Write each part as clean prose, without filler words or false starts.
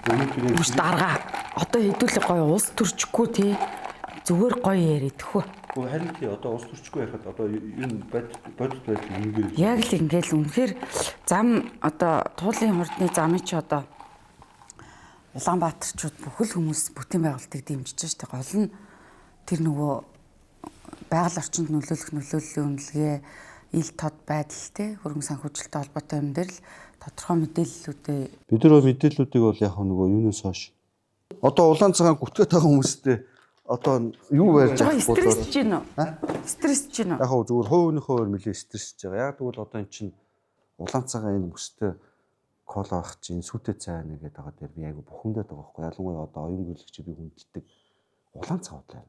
Өнөөдөр яг Үгүй дарга. Одоо хэдүүлээ гоё улс төрчихгүй тий. Зүгээр гоё яриад хөө. Гэхдээ харин тий одоо улс төрчгүй ярихад одоо энэ бодит байдал ингээд Яг л ингээл үнэхээр зам одоо туулын хурдны замыг чи одоо Улаанбаатарчууд бүхэл хүмүүс бүтэн байгуулалтыг дэмжиж штэ. Гол нь тэр нөгөө байгаль орчинд нөлөөлөх нөлөөллийн үнэлгээ, ил тод байдал те хөрөнгө санхүүжилттэй холбоотой юм дээр л тодорхой мэдээллүүдээ бид нар мэдээллүүдийг бол яг нөгөө юунаас хойш одоо улаан цагаан гүтгээд байгаа хүмүүстэй одоо юу барьж жоо авах стресс ч гин үү? Стресс ч гин үү? Яг хөө зүгээр хувийнхөө өөр нэлээ стрессж байгаа. Яг тэгвэл одоо эн чинь улаан цагаан энэ мөстэй кола авах чинь сүйтэй цай нэ гэдэг байгаа дээр би айгу бухимдаад байгаа байхгүй. Ялангуяа одоо оюун гүйлгч би хүндэлдэг улаан цаг удлаа.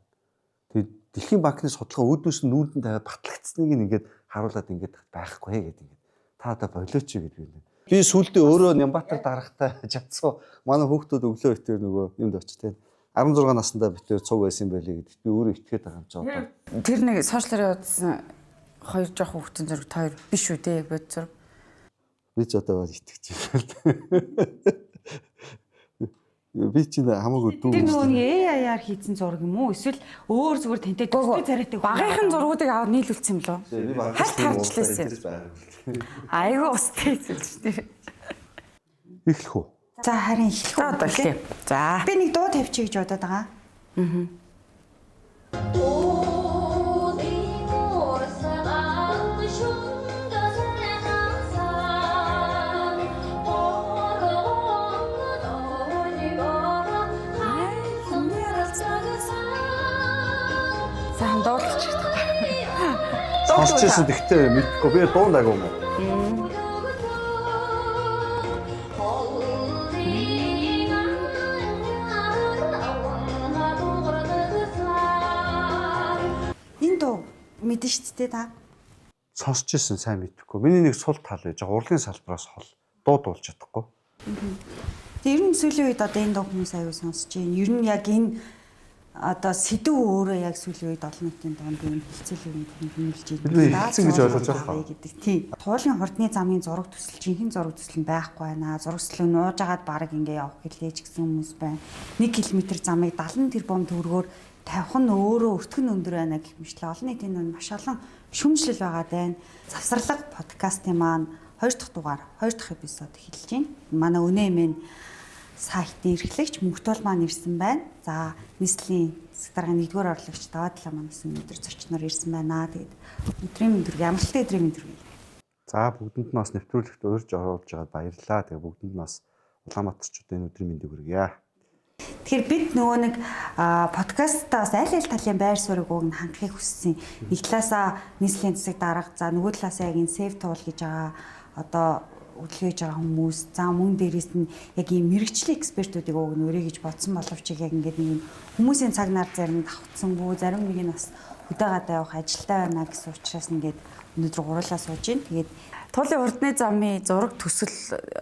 Тэгээд Дэлхийн банкны судалгаа үүднээс нь нүүрэнд тавиад батлагдсныг нь ингээд харуулад ингээд байхгүй гэдэг ингээд та одоо болооч гэдэг юм. Би сүулдэ өөрөө Нямбатар дарахтай чадсан. Манай хүүхдүүд өглөө битээр нөгөө юмд очиж тэ 16 наснда битээр цуг байсан байлээ гэдэгт би өөрөө итгээд байгаа юм чи одоо. Тэр нэг сошиалаар явуулсан хоёр жоох хүүхдийн зураг та хоёр биш үү те яг бод зураг. Би ч одоо бол итгэж байна. Би чинь хамаагүй дүү. Тэр нөгөө нэг AI-аар хийцэн зураг юм уу? Эсвэл өөр зүгээр тантай төстэй царайтай Багийнхан зургуудыг аваад нийлүүлсэн юм лөө. Хальт харж лээсэн. Айгүй устай хэлж дээ. Эхлэх үү? За харин эхлэх За одоо эхлэе. За. Би нэг дуу тавьчих гэж бодоод байгаа. Сайхан дуулчих гэдэг. Сонсч ирсэн гэхдээ мэдхгүй би дуунд агуу юм уу? Энэ дуу мэдэн шүү дээ та. Сонсч ирсэн сайн мэдхгүй. Миний нэг сул тал байж байгаа. Урлагийн салбараас хол дуу дуулж чадахгүй. Тэг ер нь сүүлийн үед одоо энэ дуу хүмүүс аюу сонсож байна. Ер нь яг энэ одоо сэдв өөрөө яг сүүлийн үед олон нийтийн дунд ийм хилцэл юм хэмнэлж Бид нэ хэлцэн гэж ойлгож байгаа байгаа гэдэг. Тийм. Туулын хурдны замын зураг төсөл, жинхэнэ зураг төсөл нь байхгүй байна. Зураг төслөө нууж агаад баг ингээ явах гэлээ ч гэсэн хүмүүс байна. 1 км замыг 70 тэрбум төгрөгөөр тавих нь өөрөө өртгөн өндөр байна гэх мэтлээ. Олон нийтийн дунд маш олон шүмжлэл байгаа даа. Завсарлага подкастын маань 2 дахь дугаар, 2 дахь эпизод эхэлж байна. Манай өнөө эмэн сайтын эрхлэгч Мөнхтөл маань ирсэн байна. За нийслэлийн засаг даргын 1-р орлогч Даваадлаа маань бас өнөөдөр зочноор ирсэн байна. Тэгээд өдрийн мэнд хүргэе, амралтын өдрийн мэнд хүргэе. За бүгдэнд нь бас нэвтрүүлэгт урьж оруулж байгаад баярлалаа. Тэгээ бүгдэнд нь бас Улаанбаатарчуудын энэ өдрийн мэндийг хүргье. Тэгэхээр бид нөгөө нэг подкастаа бас аль аль талын байр суурийг уг нь хангахыг хүссэн. Нэг талаасаа нийслэлийн засаг дарга, за нөгөө талаасаа яг энэ сейв туул гэж байгаа одоо хөдөлгөөж байгаа хүмүүс, за мөн дээрээс нь яг ийм мэрэгчлийн экспертүүдийг уг нь өрөө гэж бодсон боловч яг ингээд нэг юм хүмүүсийн цаг нар зарим давхцсангүй, зарим нэг нь бас хөдөө гадаа явах ажилтай байна гэсэн учраас ингээд өнөөдөр гурлаа сууж байна. Тэгээд Туулын хурдны замын зураг төсөл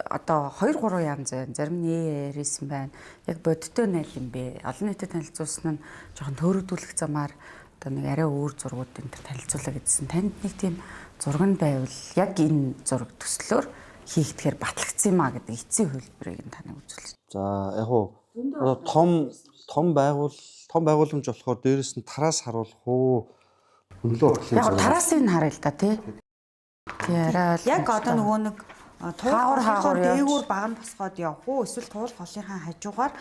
одоо 2 3 янз байна. Зарим нь AI-сэн байна. Яг бодиттой найл юм бэ. Олон нийтэд танилцуулсан нь жоохон төөрөгдүүлэх замаар одоо нэг арай өөр зургууд энэ төр танилцуулаа гэдсэн. Танд нэг тийм зураг нь байвал яг энэ зураг төслөөр хийгдэхээр батлагдсан юм а гэдэг эцсийн хувилбарыг нь таныг үзүүлж. За яг уу одоо том том байгууламж болохоор дээрэс нь тараас харуулах уу? Хөндлөө уртлын Яг тараасыг нь харъя л да тий. Тий арай Яг одоо нөгөө нэг туул Хаагур хаагур хаагур явж. дээгүүр баган босгоод явах уу эсвэл туул голынхаа хажуугаар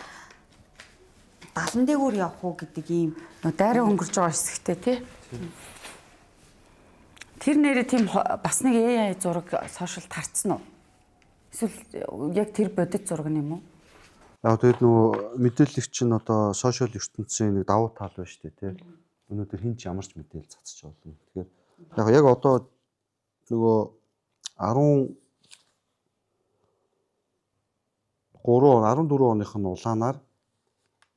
далан дээгүүр явах уу гэдэг ийм Нөө дайраа өнгөрч байгаа хэсэгтэй тий. Тэр нэрээ тийм бас нэг AI зураг сошиал тарцсан уу? Эсвэл яг тэр бодит зураг нь юм уу? Яг тэгээд нөгөө мэдээлэл чинь одоо сошиал ертөнцийн нэг давуу тал байна шүү дээ тий. Өнөөдөр хэн ч ямар ч мэдээлэл цацж болно. Тэгэхээр яг одоо нөгөө 13 14 оных нь улаанаар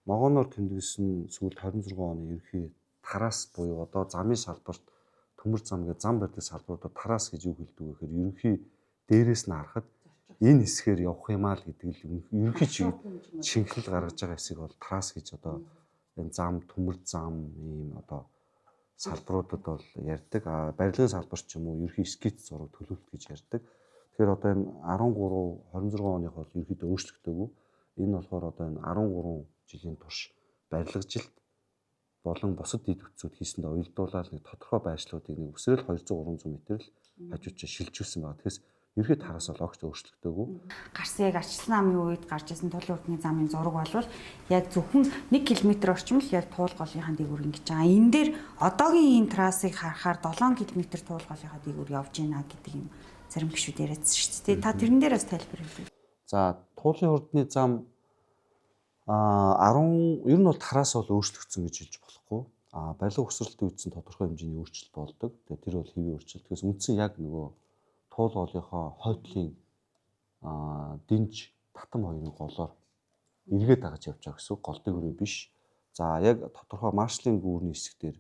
ногооноор тэмдэглэсэн сүүлд 26 оны ерөнхий тараас буюу одоо замын салбарт төмөр зам гэж зам барьдаг салбаруудад тараас гэж юу хэлдэг вэ гэхээр ерөнхий дээрээс нь харахад энэ хэсгээр явах юм аа л гэдэг л ерөнхий шингэлэл гаргаж байгаа хэсэг бол тараас гэж одоо энэ зам төмөр зам ийм одоо салбаруудад бол ярьдаг. А барилгын салбар ч юм уу ерөнхий скет зураг төлөвлөлт гэж ярьдаг. Тэгэхээр одоо энэ 13 26 оных бол ерөнхийдөө өөрчлөгдөөгүй. Энэ болохоор одоо энэ 13 жилийн турш барилгажилт болон бусад дэд бүтцүүд хийсэндээ уялдуулаад нэг тодорхой байршлуудыг нэг өсрөл 200 300 метр л хажуучаа шилжүүлсэн байгаа. Тэгэхээр ерхэд хараас бол огт өөрчлөгдөөгүй. Гарсан яг арчилсан намын үед гарч ирсэн тулын хурдны замын зураг болвол яг зөвхөн 1 км орчим л яг туул голынхаа дээгүүр ингэж байгаа. Энэ дээр одоогийн энэ трассыг харахаар 7 км туул голынхаа дээгүүр явж байна гэдэг юм зарим гишүүд яриадсан шүү дээ. Та тэрэн дээр бас тайлбар өгөөч. За, туулын хурдны зам 10 ер нь бол тараас бол өөрчлөгдсөн гэж хэлж болохгүй. Барилга хөсрөлтийн үндсэн тодорхой хэмжээний өөрчлөлт болдог. Тэгээ тэр бол хэвийн өөрчлөлт. Тэгээс үндсэн яг нөгөө туул голынхоо хойтлын дэнж татам хоёрын голоор эргээд дагаж явж байгаа гэсэн үг. Гол дээгүүрээ биш. За, яг тодорхой маршлын гүүрний хэсэг дээр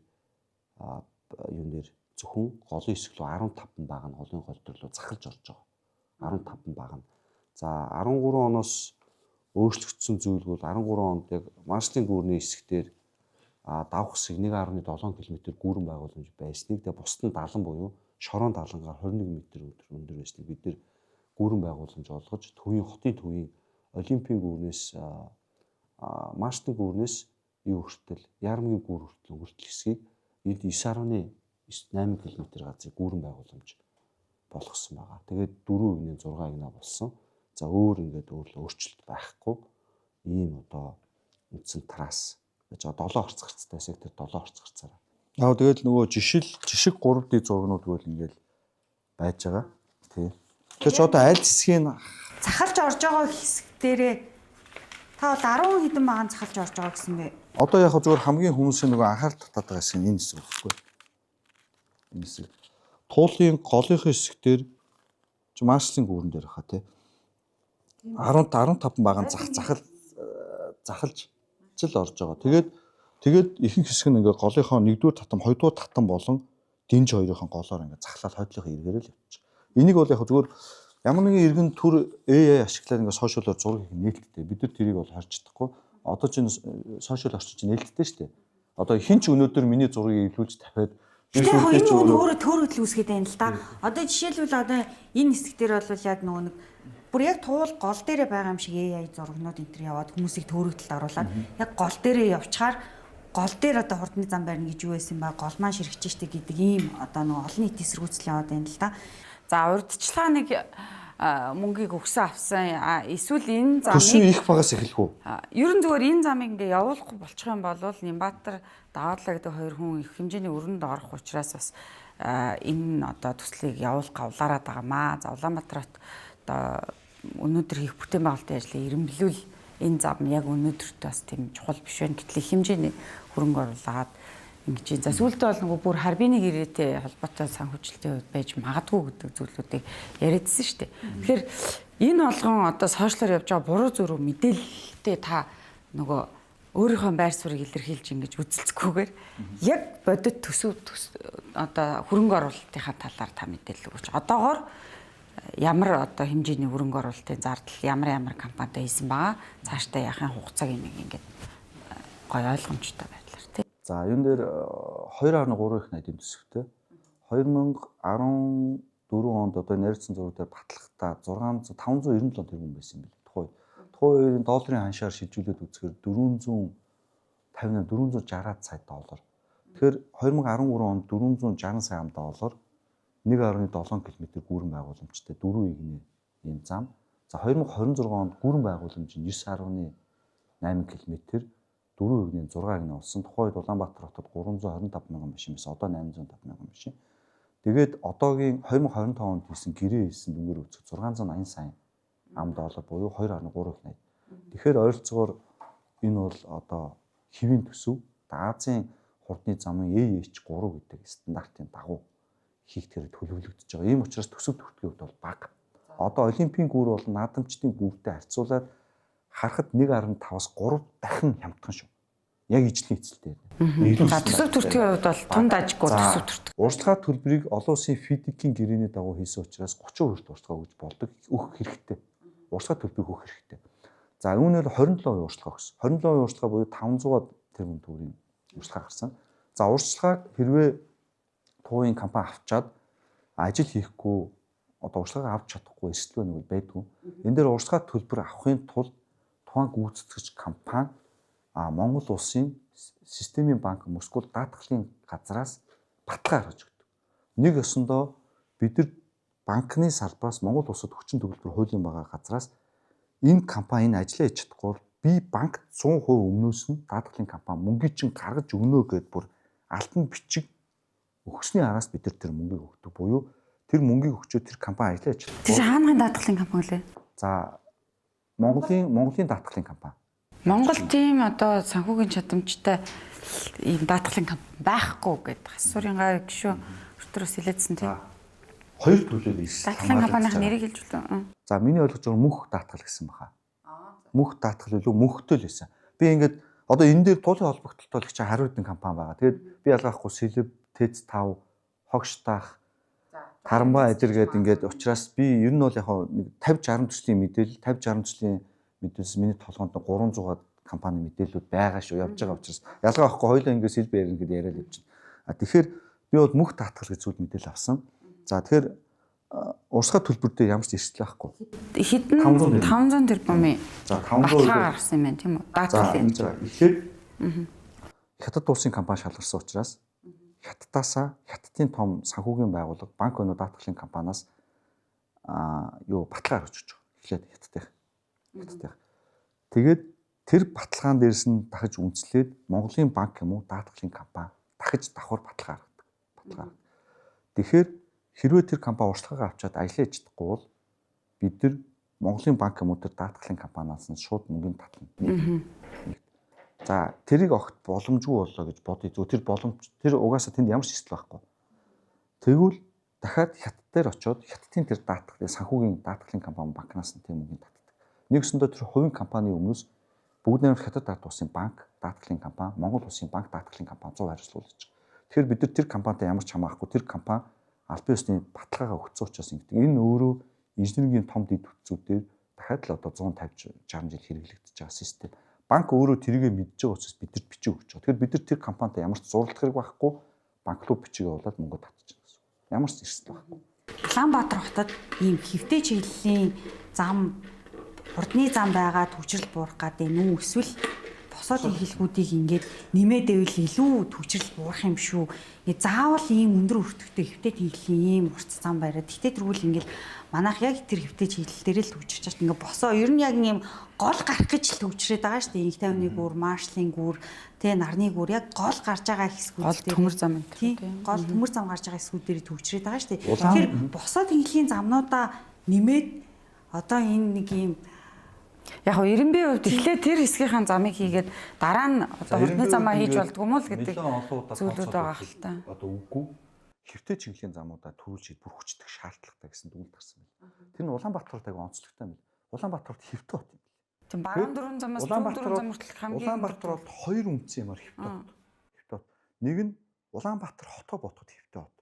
юун дээр зөвхөн голын хэсэг рүү 15 баг нь голын гол дээр рүү захалж орж байгаа. 15 баг нь. За, 13 оноос өөрчлөгдсөн зүйл бол 13 онд яг маршлын гүүрний хэсэг дээр давх хэсэг 1.7 км гүүрэн байгууламж байсныг тэгээ бусд нь 70 буюу шорон далангаар 21 м өндөр байсныг бид нэр гүүрэн байгууламж олгож төвийн хотын төвийн олимпийн гүүрнээс маршлын гүүрнээс юу хүртэл Ярмгийн гүүр хүртэл өнгөртөл хэсгийг 9.8 км газрыг гүүрэн байгууламж болгосон байгаа. Тэгээд 4.6 игна болсон. За, өөр ингээд өөрчлөлт байхгүй. Ийм одоо үндсэн трасс гэж байгаа 7 харц гарцтай сектор 7 харц гарцаараа. Яг тэгэл нөгөө жишиг 3D зургнууд гэл ингээл байж байгаа. Тий. Тэр ч одоо аль хэсгийг захалж орж байгаа хэсэг дээрээ та бол 10 хэдэн магаан захалж орж байгаа гэсэн бэ? Одоо яг зүгээр хамгийн хүмүүсийн нөгөө анхаарал татаад байгаа хэсэг нь энэ хэсэг байхгүй. Энэ хэсэг. Туулын голынхын хэсэг дээр чи маршлын гүүрэн дээр хаа тий. 10 15 баган захалж л орж байгаа. Тэгээд ихэнх хэсэг нь ингээ голынхоо нэгдүгээр татам, хоёрдугаар татам болон дэнж хоёрын голоор ингээ захлаад хойдлынхоо эргээрээ л явчих. Энийг бол яг зүгээр ямар нэгэн иргэн төр AI ашиглаад ингээ сошиалоор зураг хийх нээлттэй. Бид нар тэрийг бол харж чадахгүй. Одоо чинь сошиал орчин чинь нээлттэй шүү дээ. Одоо хин ч өнөөдөр миний зургийг эвлүүлж тавиад Тэгэхээр энэ өөрөө төөрөгдөл үүсгээд байна л да. Одоо жишээлбэл одоо энэ хэсэг дээр бол яг нөгөө нэг бүр яг туул гол дээрээ байгаа юм шиг AI зургнууд энэ төр яваад хүмүүсийг төөрөгдөлд оруулаад яг гол дээрээ явчихаар гол дээр одоо хурдны зам барина гэж юу байсан ба гол маань ширхэж штэ гэдэг ийм одоо нөгөө олон нийтийн эсэргүүцэл яваад байна л да. За, урдчлаа нэг мөнгийг өгсөн авсан эсвэл энэ замыг төсвийн их багаас эхлэх үү? Ер нь зүгээр энэ замыг ингээ явуулахгүй болчих юм бол Нямбатар Даваадлаа гэдэг хоёр хүн их хэмжээний өрөнд орох учраас бас энэ одоо төслийг явуулах гавлаараад байгаамаа. За, Улаанбаатар хот одоо өнөөдөр хийх бүтээн байгуулалтын ажлыг эрэмблүүл энэ зам яг өнөөдөрт бас тийм чухал биш байна. Гэтэл их хэмжээний хөрөнгө оруулаад ингэж. За, сүүлдээ бол нөгөө бүр харбины гэрээтэй холбоотой санхүүжилтийн хувьд байж магадгүй гэдэг зүйлүүдийг яриадсэн шүү дээ. Тэгэхээр энэ болгон одоо сошиалор явж байгаа буруу зүрх мэдээлэлтэй та нөгөө өөрийнхөө байр суурийг илэрхийлж ингэж үзэлцэхгүйгээр яг бодит төсөв одоо хөрөнгө оруулалтынхаа талаар та мэдээлэл өгөөч. Одоогоор ямар одоо хэмжээний хөрөнгө оруулалтын зардал ямар компанитай хийсэн байгаа, цаашдаа яахын хугацааг нэг ингээд гоё ойлгомжтой байдлаар тий. За, юун дээр 2.3 их найдын төсөвтэй. 2014 онд одоо нарийцсан зураг дээр батлахдаа 600 597 тэрбум байсан юм билээ. Тухайн үеийн долларын ханшаар шилжүүлээд үзэхээр 458 460 сая доллар. Тэгэхээр 2013 онд 460 сая доллар 1.7 км гүүрэн байгууламжтай 4 игнэ ийм зам. За, 2026 онд гүүрэн байгууламж нь 9.8 км 4 игнэ 6 игнэ болсон. Тухайн үед Улаанбаатар хотод 325 мянган машин байсан. Одоо 805 мянган машин. Тэгээд одоогийн 2025 онд хийсэн гэрээ хийсэн дүнгээр үзэх 680 сая ам доллар буюу 2.3 их найд. Тэгэхээр ойролцоогоор энэ бол одоо хэвийн төсөв. Азийн хурдны замын AH3 гэдэг стандартын дагуу хийх тэр төлөвлөгдөж байгаа. Ийм учраас төсөв төртгийн хувьд бол бага. Одоо олимпийн гүүр бол наадамчдын гүүртэй харьцуулаад харахад 1.5-аас 3 дахин хямдхан шүү. Яг ижлэгийн эцэлтэй. За, төсөв төртгийн хувьд бол тунд ажиггүй төсөв төртг. Урьдчилгаа төлбөрийг олон улсын фидикийн гэрээний дагуу хийсэн учраас 30% урьдчилгаа өгж болдог. Өгөх хэрэгтэй. Урьдчилгаа төлбөрийг өгөх хэрэгтэй. За, үүнээр 27% урьдчилгаа өгсөн. 27% урьдчилгаа буюу 500 тэрбум төгрөгийн урьдчилгаа гарсан. За, урьдчилгааг хэрвээ тууын компани авчаад ажил хийхгүй одоо урьдчилгаа авч чадахгүй эрсдэл нэг байдгүй. Энэ дээр урьдчилгаа төлбөр авахын тулд Тухайн гүйцэтгэгч компани Монгол улсын системийн банк мөсгөл даатгалын газраас баталгаа гаргаж өгдөг. Нэг ёсондоо бид нар банкны салбараас Монгол улсад хүчин төгөлдөр хуулийн байгаа газраас энэ компани энэ ажлаа хийж чадахгүй бол би банк 100% өмнөөс нь даатгалын компани мөнгийг чинь гаргаж өгнө гэдээ бүр алтан бичиг өгсөний араас бид нар тэр мөнгийг өгдөг буюу тэр мөнгийг өгчөө тэр компани ажлаа хийж чадахгүй. Тэр хаанхын даатгалын компани лээ? За Монголын даатгалын компани. Монгол тийм одоо санхүүгийн чадамжтай ийм даатгалын компани байхгүй гэдэг хасуурын гай гişүү өртөрөөс хэлээдсэн тийм. Хоёр төлөв ирсэн. Даатгалын компанийн нэрийг хэлж үлээ. За миний ойлгож байгаа мөнх даатгал гэсэн баха. Мөнх даатгал илүү мөнхтэй л байсан. Би ингээд одоо энэ дээр туулын холбогдлолтой л их чинь 20 хэдэн компани байгаа. Тэгээд би ялгаахгүй Сэлэв, ТЭЦ 5, Хогштах, Тарамбай эдэр гээд ингээд учраас би ер нь бол яг нэг 50 60 төслийн мэдээлэл 50 60 төслийн мэдээлэл миний толгоонд 300-аад компани мэдээллүүд байгаа шүү явж байгаа учраас ялгаа авахгүй хоёулаа ингээд сэлб ярина гэдээ яриад явчихна. А тэгэхээр би бол мөнх даатгал гэж зүйл мэдээлэл авсан. За тэгэхээр урсгал төлбөр дээр ямар ч эрсдэл байхгүй. Хэдэн 500 тэрбумын. За 500 гарсан юм байна тийм үү? Даатгал юм. За тэгэхээр Хятад улсын компани шалгарсан учраас Хятадаасаа Хятадын том санхүүгийн байгууллага банк өнөө даатгалын компаниас баталгаа гаргаж өгч байгаа. Эхлээд Хятадынх. Тэгээд тэр баталгаан дээрс нь дахиж үндэслээд Монголын банк юм уу даатгалын компани дахиж давхар баталгаа гаргадаг. Тэгэхээр хэрвээ тэр компани урсгалгаа авчаад ажиллаж чадахгүй бол бид нар Монголын банк юм уу тэр даатгалын компаниас нь шууд мөнгөний татна. За тэрийг огт боломжгүй боллоо гэж бодъё. Зөв тэр боломж тэр угаасаа тэнд ямар ч эрсдэл байхгүй. Тэгвэл дахиад Хятад дээр очиод Хятадын тэр даатгалын санхүүгийн даатгалын компани банкнаас нь тийм мөнгөний татдаг. Нэгсэндээ тэр хувийн компани өмнөөс бүгд найрамдах Хятад ард улсын банк даатгалын компани, Монгол улсын банк даатгалын компани 100 хариуцлага хийж байгаа. Тэгэхээр бид нар тэр компанитай ямар ч хамаахгүй тэр компани албан ёсны баталгаагаа өгсөн учраас ингэдэг. Энэ өөрөө инженерингийн том дэд бүтцүүдээр дахиад л одоо 150 60 жил хэрэглэгдэж байгаа систем. Банк өөрөө тэрийгэ мэдж байгаа учраас бидэрт бичиг өгч байгаа. Тэгэхээр бид нар тэр компанитай ямар ч зурлах хэрэг байхгүй, банк руу бичиг явуулаад мөнгө татчих гэсэн. Ямар ч эрсдэл байхгүй. Улаанбаатар хотод ийм хэвтэй чиглэлийн зам, хурдны зам байгаа түгжрэл буурах гэдэг нү эсвэл босоод хэлгүүдийг ингээд нэмээд байвал илүү түгжрэл буурах юм шүү. Ингээ заавал ийм өндөр өртөгтэй хэвтэй чиглэлийн ийм урт зам бариад. Гэтэ тэргүүл ингээд манайх яг тэр хэвтэй чиглэл дээр л түгжирч байгаа. Ингээ босоо ер нь яг ийм гол гарах гэж л түгжрээд байгаа шүү дээ. Инх тайвны гүр, маршлын гүр, тэ нарны гүр яг гол гарч байгаа хэсгүүд дээр. Гол төмөр зам энэ. Тийм. Гол төмөр зам гарч байгаа хэсгүүд дээр түгжрээд байгаа шүү дээ. Тэгэхээр босоо тэнхлийн замнуудаа нэмээд одоо энэ нэг ийм яг нь 90-ийн хувьд эхлээд тэр хэсгийнхаа замыг хийгээд дараа нь одоо хурдны замаа хийж болдгоо юм уу л гэдэг зүйлүүд байгаа хэл та. Одоо үгүй хэвтэй чиглэлийн замуудаа төрүүлж бүр хүчдэх шаардлагатай гэсэн дүгнэлт гарсан байна. Тэр нь Улаанбаатарт айгүй онцлогтой юм байна. Улаанбаатарт хэвтэй хот юм байна. Тийм баруун дөрвөн замаас зүүн дөрвөн зам хүртэл хамгийн Улаанбаатар бол хоёр үндсэн юмар хэвтэй хот. Хэвтэй хот. Нэг нь Улаанбаатар хотоо ботход хэвтэй хот.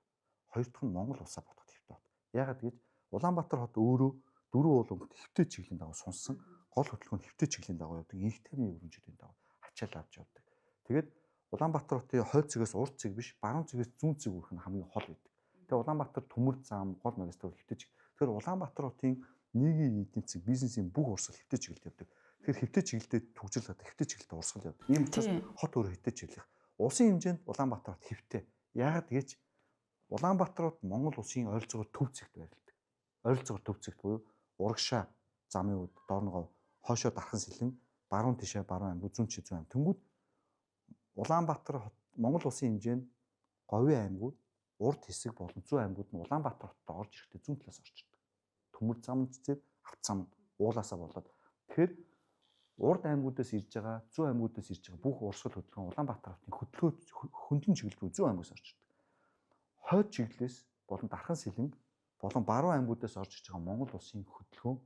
Хоёр дахь нь Монгол улсаа ботход хэвтэй хот. Яагаад гэж Улаанбаатар хот өөрөө дөрвөн уулын хэвтэй чиглэлийн дагуу сунсан. Гол хөдөлгөөн нь хэвтэй чиглэлийн дагуу явдаг. Инх тайвны өргөнжлийн дагуу ачаал авч явдаг. Тэгээд Улаанбаатар хотын хойд цэгээс урд цэг биш, баруун цэгээс зүүн цэг үрэх нь хамгийн хол байдаг. Тэгээд Улаанбаатар төмөр зам, гол магистрал хэвтэй чиг. Тэгэхээр Улаанбаатар хотын нийгмийн эдийн засаг, бизнесийн бүх урсгал хэвтэй чиглэлд явдаг. Тэгэхээр хэвтэй чиглэлдээ түгжрэл гадаг, хэвтэй чиглэлд урсгал явдаг. Ийм учраас хот өөрөө хэвтэй чиглэх. Улсын хэмжээнд Улаанбаатар хот хэвтэй. Яагаад гэж Улаанбаатар хот Монгол улсын ойролцоогоор төв цэгт байрладаг. Ойролцоогоор төв цэгт буюу урагшаа замын үд дорногов хойшоо дархан сэлэн баруун тишээ баруун аймаг зүүн тишээ зүүн аймаг. Тэнгүүд Улаанбаатар хот Монгол улсын хэмжээнд говийн аймагуд урд хэсэг болон зүүн аймагуд нь Улаанбаатар хотод орж ирэхдээ зүүн талаас орж ирдэг. Төмөр зам цэцээр авт зам уулаасаа болоод тэгэхээр урд аймагудаас ирж байгаа, зүүн аймагудаас ирж байгаа бүх урсгал хөдөлгөөн Улаанбаатар хотын хөдөлгөөн хөндлөн чиглэл рүү зүүн аймагаас орж ирдэг. Хойд чиглэлээс болон дархан сэлэн болон баруун аймагудаас орж ирж байгаа Монгол улсын хөдөлгөөн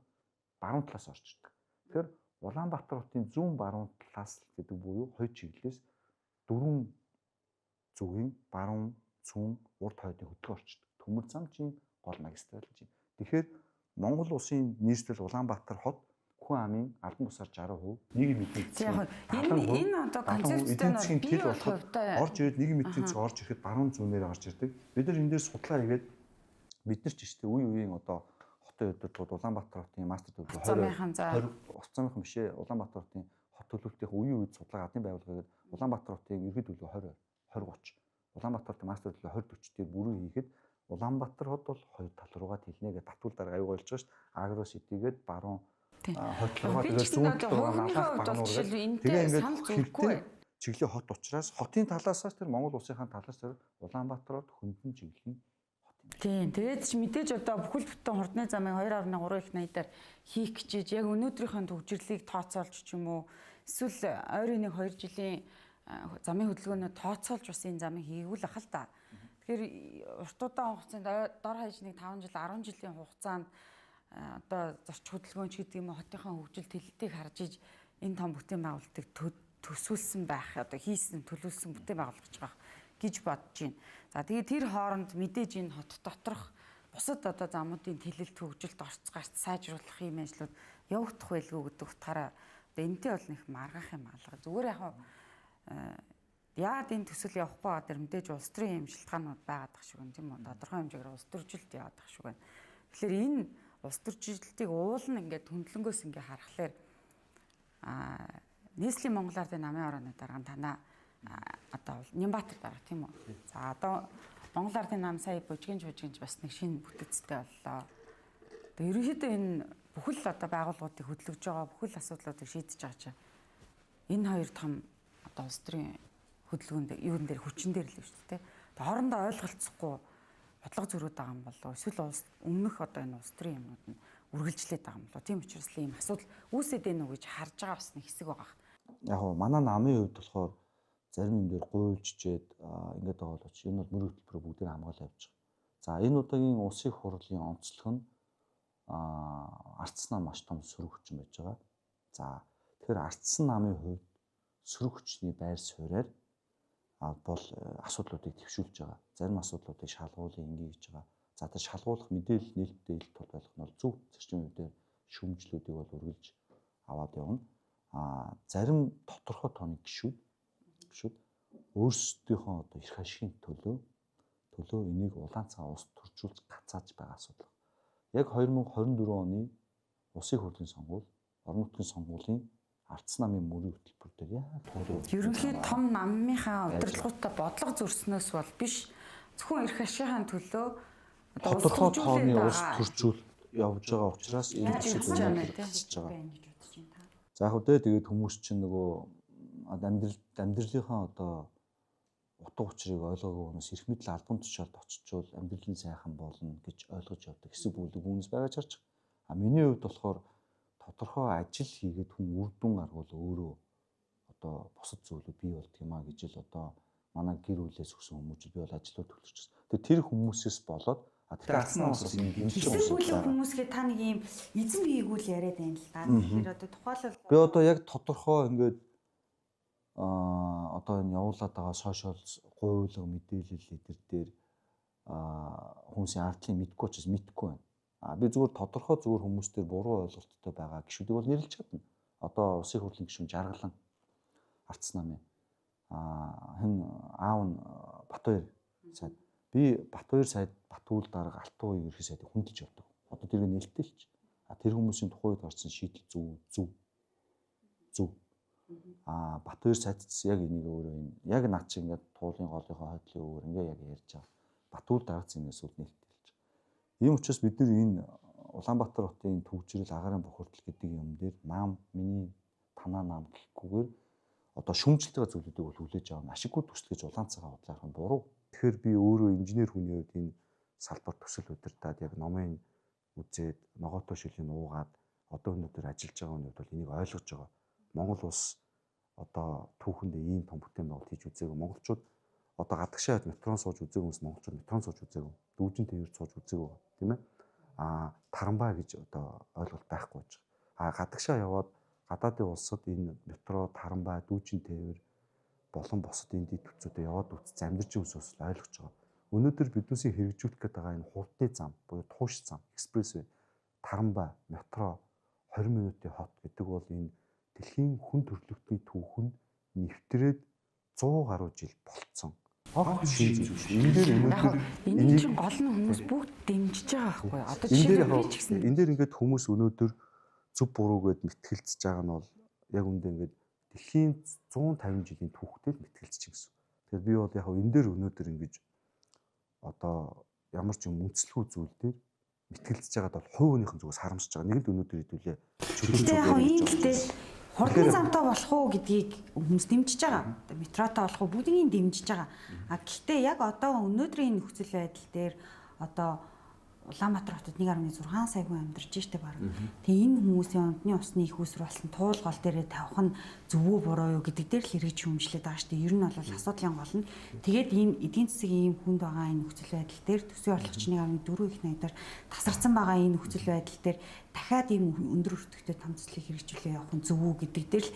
баруун талаас орж ирдэг. Тэгэхээр Улаанбаатар хотын зүүн баруун талаас гэдэг буюу хойд чиглэлээс дөрвөн зүгийн баруун, зүүн, урд хойдын хөдөлгөөн орчдөг. Төмөр зам чинь гол магистрал чинь. Тэгэхээр Монгол улсын нийслэл Улаанбаатар хот хүн амын албан бусаар 60%, нийгмийн эдийн засгийн энэ одоо концепцтэй нь би бол хувьтай орж ирээд нийгмийн эдийн засаг орж ирэхэд баруун зүүнээр орж ирдэг. Бид нар энэ дээр судлаа хийгээд бид нар ч ихтэй үе үеийн одоо хотын удирдлагууд Улаанбаатар хотын мастер төлөвлөгөө 20 улс замынхан биш ээ. Улаанбаатар хотын хот төлөвлөлтийн үеийн үед судалгаа гадны байгууллага гэдэг Улаанбаатар хотын ерөнхий төлөвлөгөө 20 20 30. Улаанбаатар хотын мастер төлөвлөгөө 20 40 дээр бүрэн хийхэд Улаанбаатар хот бол хоёр тал руугаа тэлнэ гэдэг татвал дарга аюу болж байгаа шүү дээ. Агро ситигээд баруун хот руугаа тэгээд зүүн тал руугаа налах багнуур. Тэгээ ингээд санал зөвхгүй чиглэлийн хот учраас хотын талаас тэр Монгол улсынхаа талаас тэр Улаанбаатар хот хөндлөн чиглэлийн хот юм. Тийм. Тэгээд ч мэдээж одоо бүхэл бүтэн хурдны замыг 2.3 их 80-аар хийх гэж яг өнөөдрийнхөө төвжирлийг тооцоолж ч юм уу эсвэл ойрын нэг 2 жилийн замын хөдөлгөөнөө тооцоолж бас энэ замыг хийгүүл ах л та. Тэгэхээр урт удаан хугацаанд дор хаяж нэг 5 жил 10 жилийн хугацаанд одоо зорч хөдөлгөөн ч гэдэг юм уу хотынхаа хөгжил тэлэлтийг харж иж энэ том бүтээн байгуулалтыг төсөөлсөн байх одоо хийсэн төлөвлөсөн бүтээн байгуулах гэж байгаа гэж бодож байна. За тэгээд тэр хооронд мэдээж энэ хот доторх бусад одоо замуудын тэлэлт хөгжилд орц гарц сайжруулах юм ажлууд явагдах байлгүй гэдэг утгаараа одоо энэтэй бол нэг маргах юм алга. Зүгээр яг яагаад энэ төсөл явахгүй байгаа дэр мэдээж улс төрийн юм шалтгаанууд байгаад тах шиг юм тийм үү? Тодорхой хэмжээгээр улс төржилт яваад тах шиг байна. Тэгэхээр энэ улс төржилтийг уулна ингээд хөндлөнгөөс ингээд харахаар нийслэлийн Монгол Ардын намын орооны дарга нь танаа одоо Нямбатар дарга тийм үү? За одоо Монгол Ардын нам сая бужигинж бас нэг шинэ бүтэцтэй боллоо. Тэгээ ерөнхийдөө энэ бүхэл одоо байгууллагуудыг хөдөлгөж байгаа бүхэл асуудлуудыг шийдэж байгаа чинь энэ хоёр том одоо улс төрийн хөдөлгөөнд юун дээр хүчин дээр л шүү дээ. Тэгээ хоорондоо ойлголцохгүй бодлого зөрөөд байгаа юм болов эсвэл улс өмнөх одоо энэ улс төрийн юмнууд нь үргэлжлээд байгаа юм болов. Тийм учраас л ийм асуудал үүсээд байна уу гэж харж байгаа бас нэг хэсэг байгаа. Яг гоо манай намын хувьд болохоор зарим юм дээр гуйлжчээд ингээд байгаа боловч энэ бол мөрөг хөтөлбөрөөр бүгдийг хамгаалаа явж байгаа. За энэ удаагийн улсын хурлын онцлог нь ардсан нам маш том сөрөг хүчин байж байгаа. За тэгэхээр ардсан намын хувьд сөрөг хүчний байр суурьаар бол асуудлуудыг төвшүүлж байгаа. Зарим асуудлуудыг шалгуулын ингээ хийж байгаа. За тэр шалгуулах мэдээлэл нээлттэй ил тул байх нь бол зөв зарчим үедээ шүүмжлүүдийг бол үргэлж аваад явна. Зарим тодорхой тооны гишүүд өөрсдийнхөө одоо эрх ашигын төлөө энийг улаан цагаан улс төржүүлж гацааж байгаа асуудал. Яг 2024 оны улсын хурлын сонгуул, орон нутгийн сонгуулийн ардсан намын мөрийн хөтөлбөр дээр яг туулж ерөнхий том намынхаа удирдлагуудтай бодлого зөрснөөс бол биш зөвхөн эрх ашигын төлөө одоо тодорхой тооны улс төржүүл явж байгаа учраас энэ төсөл өнөөдөр гацж байгаа. За яг үдэ тэгээд хүмүүс чинь нөгөө амьдралынхаа одоо утга учирыг ойлгоогүй хүмүүс эрх мэдэл албан тушаалд очичвол амьдрал нь сайхан болно гэж ойлгож явдаг хэсэг бүлэг хүмүүс байгаа ч харж. А миний хувьд болохоор тодорхой ажил хийгээд хүн үр дүн гаргуул өөрөө одоо бусад зүйлүүд бий болдго юм а гэж л одоо манай гэр бүлээс өгсөн хүмүүжил би бол ажлууд төлөрчсөн. Тэгээ тэр хүмүүсээс болоод тэгэхээр ардсан намаас бас юм дэмжиж байгаа. Хэсэг хүмүүсгээ та нэг юм эзэн биегүй л яриад байна л да. Тэгэхээр одоо тухайлбал би одоо яг тодорхой ингээд одоо энэ явуулаад байгаа сошиал гуйлга мэдээлэл эдэр дээр хүмүүсийн ардлын мэдгүй учраас мэдгүй байна. Би зүгээр тодорхой зүгээр хүмүүс дээр буруу ойлголттой байгаа гишүүдийг бол нэрлэж чадна. Одоо улсын хурлын гишүүн Жаргалан ардсан намын хэн аав нь Батбаяр сайд. Би Батбаяр сайд Батүйл дарга Алтан уян ерхий сайдыг хүндэлж явдаг. Одоо тэрийг нээлттэй л ч. Тэр хүмүүсийн тухайн үед гарсан шийдэл зөв. Батбаяр сайдц яг энийг өөрөө энэ яг над чи ингээд туулын голынхоо хойдлын өвөр ингээ яг ярьж байгаа. Батүйл даргац ингээс үл нээлттэй хэлж байгаа. Ийм учраас бид нар энэ Улаанбаатар хотын түгжрэл агарын бохирдол гэдэг юм дээр нам миний танаа нам гэхгүйгээр одоо шүүмжлэлтэй зүйлүүдийг бол хүлээж авах ашиггүй төсөл гэж улаан цагаан худлаарах нь буруу. Тэгэхээр би өөрөө инженер хүний хувьд энэ салбар төсөл удирдаад яг номын үзээд ногоотой шилийн уугаад одоо өнөөдөр ажиллаж байгаа хүний хувьд бол энийг ойлгож байгаа. Монгол улс одоо түүхэндээ ийм том бүтээн байгуулалт хийж үзээгүй. Монголчууд одоо гадагшаа метрон сууж үзээгүй хүмүүс монголчууд метрон сууж үзээгүй. Дүүжин тээвэр сууж үзээгүй тийм ээ. Тарамбай гэж одоо ойлголт байхгүй байж байгаа. Гадагшаа яваад гадаадын улсад энэ метро, тарамбай, дүүжин тээвэр болон бусад энэ дэд бүтцүүдэд яваад үтс амьдарч хүмүүсээс л ойлгож байгаа. Өнөөдөр биднээсээ хэрэгжүүлэх гээд байгаа энэ хурдны зам буюу тууш зам, экспрессвей, тарамбай, метро 20 минутын хот гэдэг бол энэ дэлхийн хүн төрөлхтний түүхэнд нэвтрээд 100 гаруй жил болцсон. Хог шин зүйл шүү. Энэ дээр өнөөдөр энэ чинь гол нь хүмүүс бүгд дэмжиж байгаа байхгүй юу? Одоо энэ дээр жишээ нь би ч гэсэн энэ дээр ингээд хүмүүс өнөөдөр зөв буруу гэд мэтгэлцэж байгаа нь бол яг үндэ ингээд дэлхийн 150 жилийн түүхтэй л мэтгэлцэж гэсэн. Тэгэхээр би бол яг энэ дээр өнөөдөр ингэж одоо ямар ч юм үндэслэхүү зүйл дээр мэтгэлцэж байгаад бол хувь хүнийхэн зүгээс харамсаж байгаа. Нэг л өнөөдөр хэдүүлээ чөлөө Гэтэ яг зүгээр ийм гэж гэтэл хурдны замтай болох уу гэдгийг хүмүүс дэмжиж байгаа. Одоо метротой болох уу бүгднийг дэмжиж байгаа. А гэхдээ яг одоо өнөөдрийн энэ нөхцөл байдал дээр одоо Улаанбаатар хотод 1.6 сая хүн амьдарч штэ баг. Тэгээ энэ хүмүүсийн ундны усны их үүсвэр болсон туул гол дээрээ тавих нь зөв үү буруу юу гэдэг дээр л хэрэгж шүүмжлээд байгаа штэ. Ер нь бол асуудлын гол нь тэгээд ийм эдийн засгийн ийм хүнд байгаа энэ нөхцөл байдал дээр төсвийн орлогч 1.4 их найдаар тасарсан байгаа энэ нөхцөл байдал дээр дахиад ийм өндөр өртөгтэй том төслийг хэрэгжүүлээ явах нь зөв үү гэдэг дээр л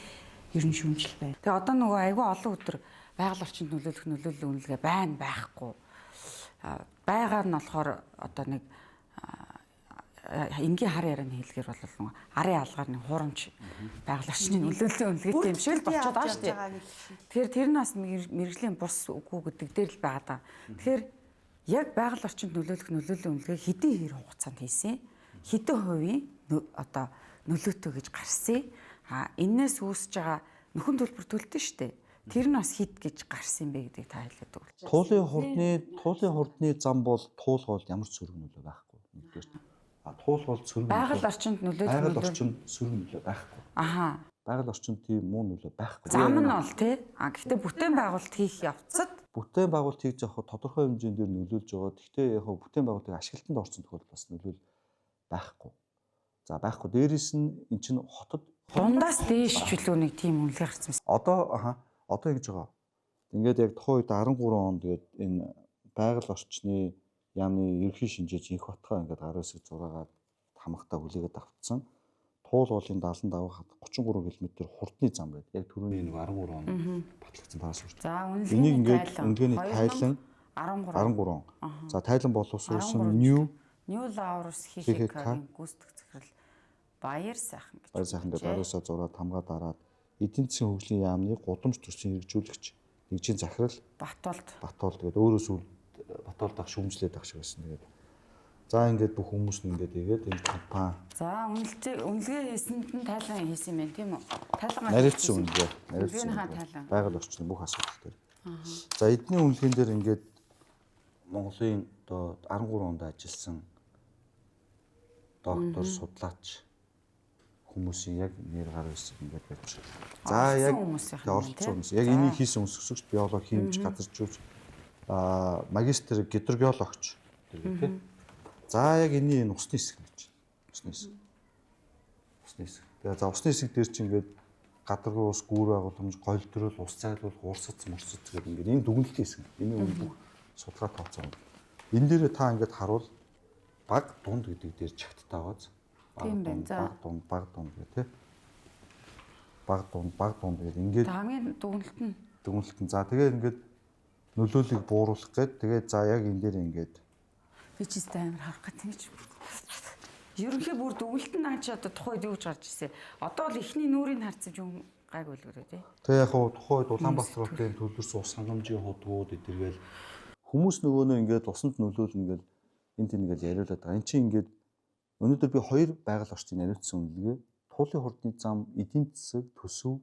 ер нь шүүмжлэл байна. Тэгээ одоо нөгөө айгүй олон өдөр байгаль орчинд нөлөөлөх нөлөөллийн үнэлгээ байна байхгүй. Байгаа нь болохоор одоо нэг энгийн хар ярианы хэлгээр бол нөгөө арын алгаар нэг хуурамч байгаль орчны нөлөөллийн үнэлгээтэй юм шиг л болчиход байгаа шүү дээ. Тэгэхээр тэр нь бас мэрэгжлийн бус үгүй гэдэг дээр л байгаа даа. Тэгэхээр яг байгаль орчинд нөлөөлөх нөлөөллийн үнэлгээ хэдийн хэр хугацаанд хийсэн, хэдэн хувийн одоо нөлөөтэй гэж гарсан. А энээс үүсэж байгаа нөхөн төлбөр төлдөн шүү дээ. Тэр нь бас хэд гэж гарсан юм бэ гэдгийг та хэлээд өгвөл. Туулын хурдны зам бол туул гол ямар ч сөрөг нөлөө байхгүй. Нэгдүгээр. А туул гол сөрөг байгаль орчинд нөлөөлөх байгаль орчинд сөрөг нөлөө байхгүй. Аха. Байгаль орчинд тийм муу нөлөө байхгүй. Зам нь бол тий. А гэхдээ бүтээн байгуулалт хийх явцад бүтээн байгуулалт хийж явах тодорхой хэмжээнд дээр нөлөөлж байгаа. Гэхдээ яг бүтээн байгуулалтыг ашиглалтанд орсон тохиолдол бас нөлөөл байхгүй. За байхгүй. Дээрээс нь эн чинь хотод дундаас дээш чөлөө нэг тийм үнэлгээ гарсан байсан. Одоо аха одоо ингэж байгаа. Ингээд яг тухайн үед 13 онд тэгээд энэ байгаль орчны яамны ерөнхий шинжээч инх батгаа ингээд гар үсэг зураагаад хамагтаа хүлээгээд авцсан. Туул уулын 75 33 км хурдны зам гэдэг. Яг түрүүний нэг 13 онд батлагдсан тааш шүү. За үнэлгээний тайлан. Үнэлгээний тайлан 13. 13 он. За тайлан боловсруулсан New Laurus ХХК-гийн гүйцэтгэх захирал Баяр сайхан гэж. Баяр сайхан гэдэг ариусаа зураа тамгаа дараад эдийн засгийн хөгжлийн яамны гудамж төслийн хэрэгжүүлэгч нэгжийн захирал Батолд Батолд гэдэг өөрөө сүүл Батолд ах шүүмжлээд ах шиг байсан. Тэгээд за ингээд бүх хүмүүс нь ингээд игээд энэ компани. За үнэлгээ хийсэнд нь тайлан хийсэн юм байна тийм үү? Тайлан наривчсан үнэлгээ, наривчсан тайлан. Байгаль орчны бүх асуудал дээр. За эдний үнэлгээнд дээр ингээд Монголын одоо 13 онд ажилласан доктор судлаач хүмүүсийн яг нэр гар үсэг ингээд байж. За яг оролцсон хүмүүс. Яг энийг хийсэн хүмүүс өсөгч биолог, химич, газаржуулч, магистр гидрогеологч гэдэг тийм. За яг энэний энэ усны хэсэг гэж. Усны хэсэг. Усны хэсэг. Тэгээ за усны хэсэг дээр чинь ингээд гадаргуу ус, гүүр байгууламж, голдрол, ус зайлуулах, урсац, мурсац гэдэг ингээд энэ дүгнэлтийн хэсэг. Энэ үн бүх судалгаа тооцоо. Энэ дээрээ та ингээд харуул баг дунд гэдэг дээр чагттай байгааз. Тийм байна. За. Баг дунд, баг дунд гэх тээ. Баг дунд, баг дунд гэдэг ингээд хамгийн дүгнэлт нь дүгнэлт нь. За тэгээ ингээд нөлөөллийг бууруулах гээд тэгээ за яг энэ дээр ингээд би ч өстэй амар харах гэх тийм ч. Ерөнхий бүр дүгнэлт нь наа чи одоо тухайн үед юу гэж гарч ирсэн. Одоо бол эхний нүрийг харсан юм гайгүй л гэрээ тий. Тэгээ яг хуу тухайн үед Улаанбаатар хотын төлөрс ус хангамжийн худгууд эдэргээл хүмүүс нөгөө нөө ингээд усанд нөлөөлнө гэл энэ тийм ингээл яриулаад байгаа. Энд чинь ингээд өнөөдөр би хоёр байгаль орчны наривчсан үнэлгээ туулын хурдны зам, эдийн засаг, төсөв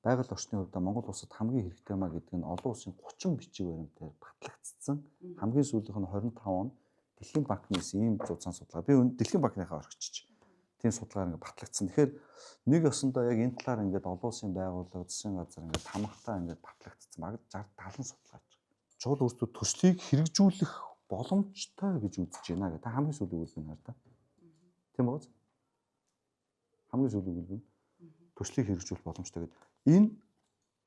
байгаль орчны хувьд Монгол улсад хамгийн хэрэгтэй маа гэдэг нь олон улсын 30 бичиг баримтаар батлагдсан. Хамгийн сүүлийнх нь 25 он Дэлхийн банкнаас ийм зузаан судалгаа. Би Дэлхийн банкныхаа орхичч тийм судалгаар ингээд батлагдсан. Тэгэхээр нэг ёсондоо яг энэ талаар ингээд олон улсын байгууллага, засгийн газар ингээд тамгатаа ингээд батлагдсан. Баг 60 70 судалгаа хийж байгаа. Чухал үүрэгтүүд төслийг хэрэгжүүлэх боломжтой гэж үзэж байна гэх. Та хамгийн сүүлийн үйл нь хар та. Тийм үү? Хамгийн сүүлийн үйл нь төслийг хэрэгжүүлэх боломжтой гэдэг. Энэ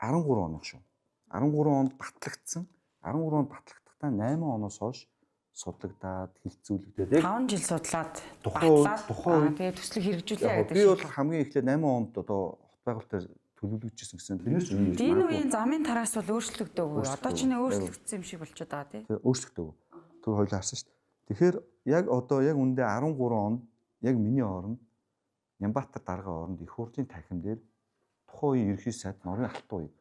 13 оных шүү. 13 онд батлагдсан. 13 онд батлагдахдаа 8 оноос хойш судлагдаад хилцүүлэгдээд яг 5 жил судлаад тухайн тэгээ төслийг хэрэгжүүлээ гэдэг. Би бол хамгийн эхлээд 8 онд одоо хот байгуулалтаар төлөвлөгдөжсэн гэсэн. Тэрнээс өмнө энэ үеийн замын тараас бол өөрчлөгдөөгүй. Одоо чинь өөрчлөгдсөн юм шиг болчиход байгаа тий. Тэ өөрчлөгдөөгүй. Тэр хоёулаа харсан шүү дээ. Тэгэхээр яг одоо яг үндэ 13 онд яг миний оронд Нямбатар даргын оронд их хурлын танхим дээр тухайн үеийн ерөнхий сайд Норын алтан уяг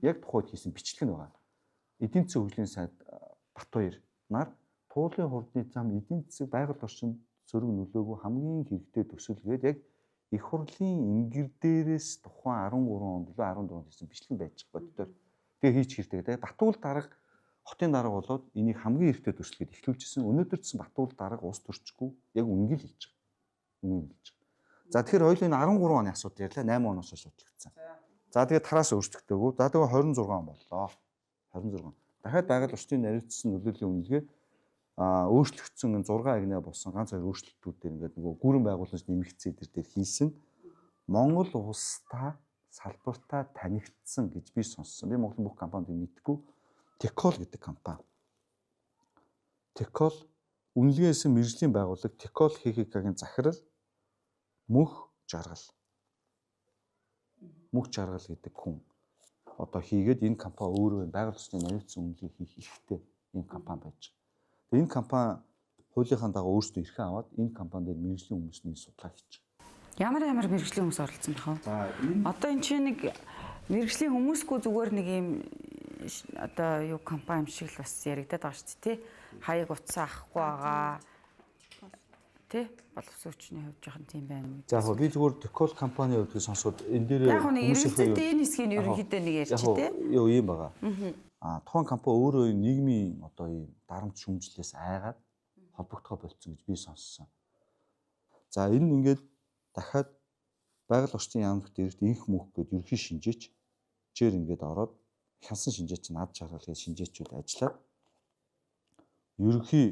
яг тухайн үед хийсэн бичлэг нь байгаа. Эдийн засгийн хөгжлийн сайд Батбаяр нар туулын хурдны зам эдийн засаг байгаль орчинд сөрөг нөлөөгөө хамгийн хэрэгтэй төсөл гээд яг их хурлын ингэр дээрээс тухайн 13 онд лөө 14 онд хийсэн бичлэг байж байгаа боддоор. Тэгээ хийч хэрэгтэй гэдэг. Батуул дарга хотын дарга болоод энийг хамгийн хэрэгтэй төсөл гээд эхлүүлжсэн. Өнөөдөр ч Батуул дарга ус төрчгүй яг үнгийг л хэлж байгаа. Үнгийг хэлж байгаа. За тэгэхээр хоёул энэ 13 оны асуудал ярьлаа 8 оноос хойш судлагдсан. За тэгээд тараас өөрчлөгдөөгүй. За тэгээ 26 он боллоо. 26. Дахиад байгаль орчны наривчсан нөлөөлийн үнэлгээ өөрчлөгдсөн 6 агнаа болсон ганц хоёр өөрчлөлтүүд дээр ингээд нөгөө гүрэн байгууламж нэмэгдсэн дээр дээр хийсэн Монгол улстай салбартаа танигдсан гэж би сонссон. Би Монголын бүх компанид мэдгүй. Текол гэдэг компани. Текол үнэлгээсэн мэргэжлийн байгууллага Текол ХХК-гийн захирал Мөнх Жаргал. Мөнх Жаргал гэдэг хүн одоо хийгээд энэ компани өөрөө байгаль орчны наривчсан үнэлгээ хийх эрхтэй ийм компани байж байгаа. Тэгээ энэ компани хуулийнхаа дагуу өөрсдөө эрхээ аваад энэ компани дээр мэргэжлийн хүмүүсний судалгаа хийж байгаа. Ямар ямар мэргэжлийн хүмүүс оролцсон байх вэ? За энэ Одоо энэ чинь нэг мэргэжлийн хүмүүсгүй зүгээр нэг ийм одоо юу компани юм шиг л бас яригадаад байгаа шүү дээ, тий? Хаяг утсаа авахгүй байгаа. Тий? Боловсон хүчний хувьд жоохон тийм байна. За яг би зүгээр Текол компани хувьд сонсоход энэ дээр Яг нэг эргэлзээтэй энэ хэсгийг нь ерөнхийдөө нэг ярьчих тий. Юу юм байгаа. Аа тухайн компани өөрөө нийгмийн одоо ийм дарамт шүмжлээс айгаад холбогдохоо болцсон гэж би сонссон. За энэ ингээд дахиад байгаль орчны яамт дээрт инх мөнх гээд ерөнхий шинжээч чээр ингээд ороод хянсан шинжээч над жаргал гээд шинжээчүүд ажиллаад ерөнхий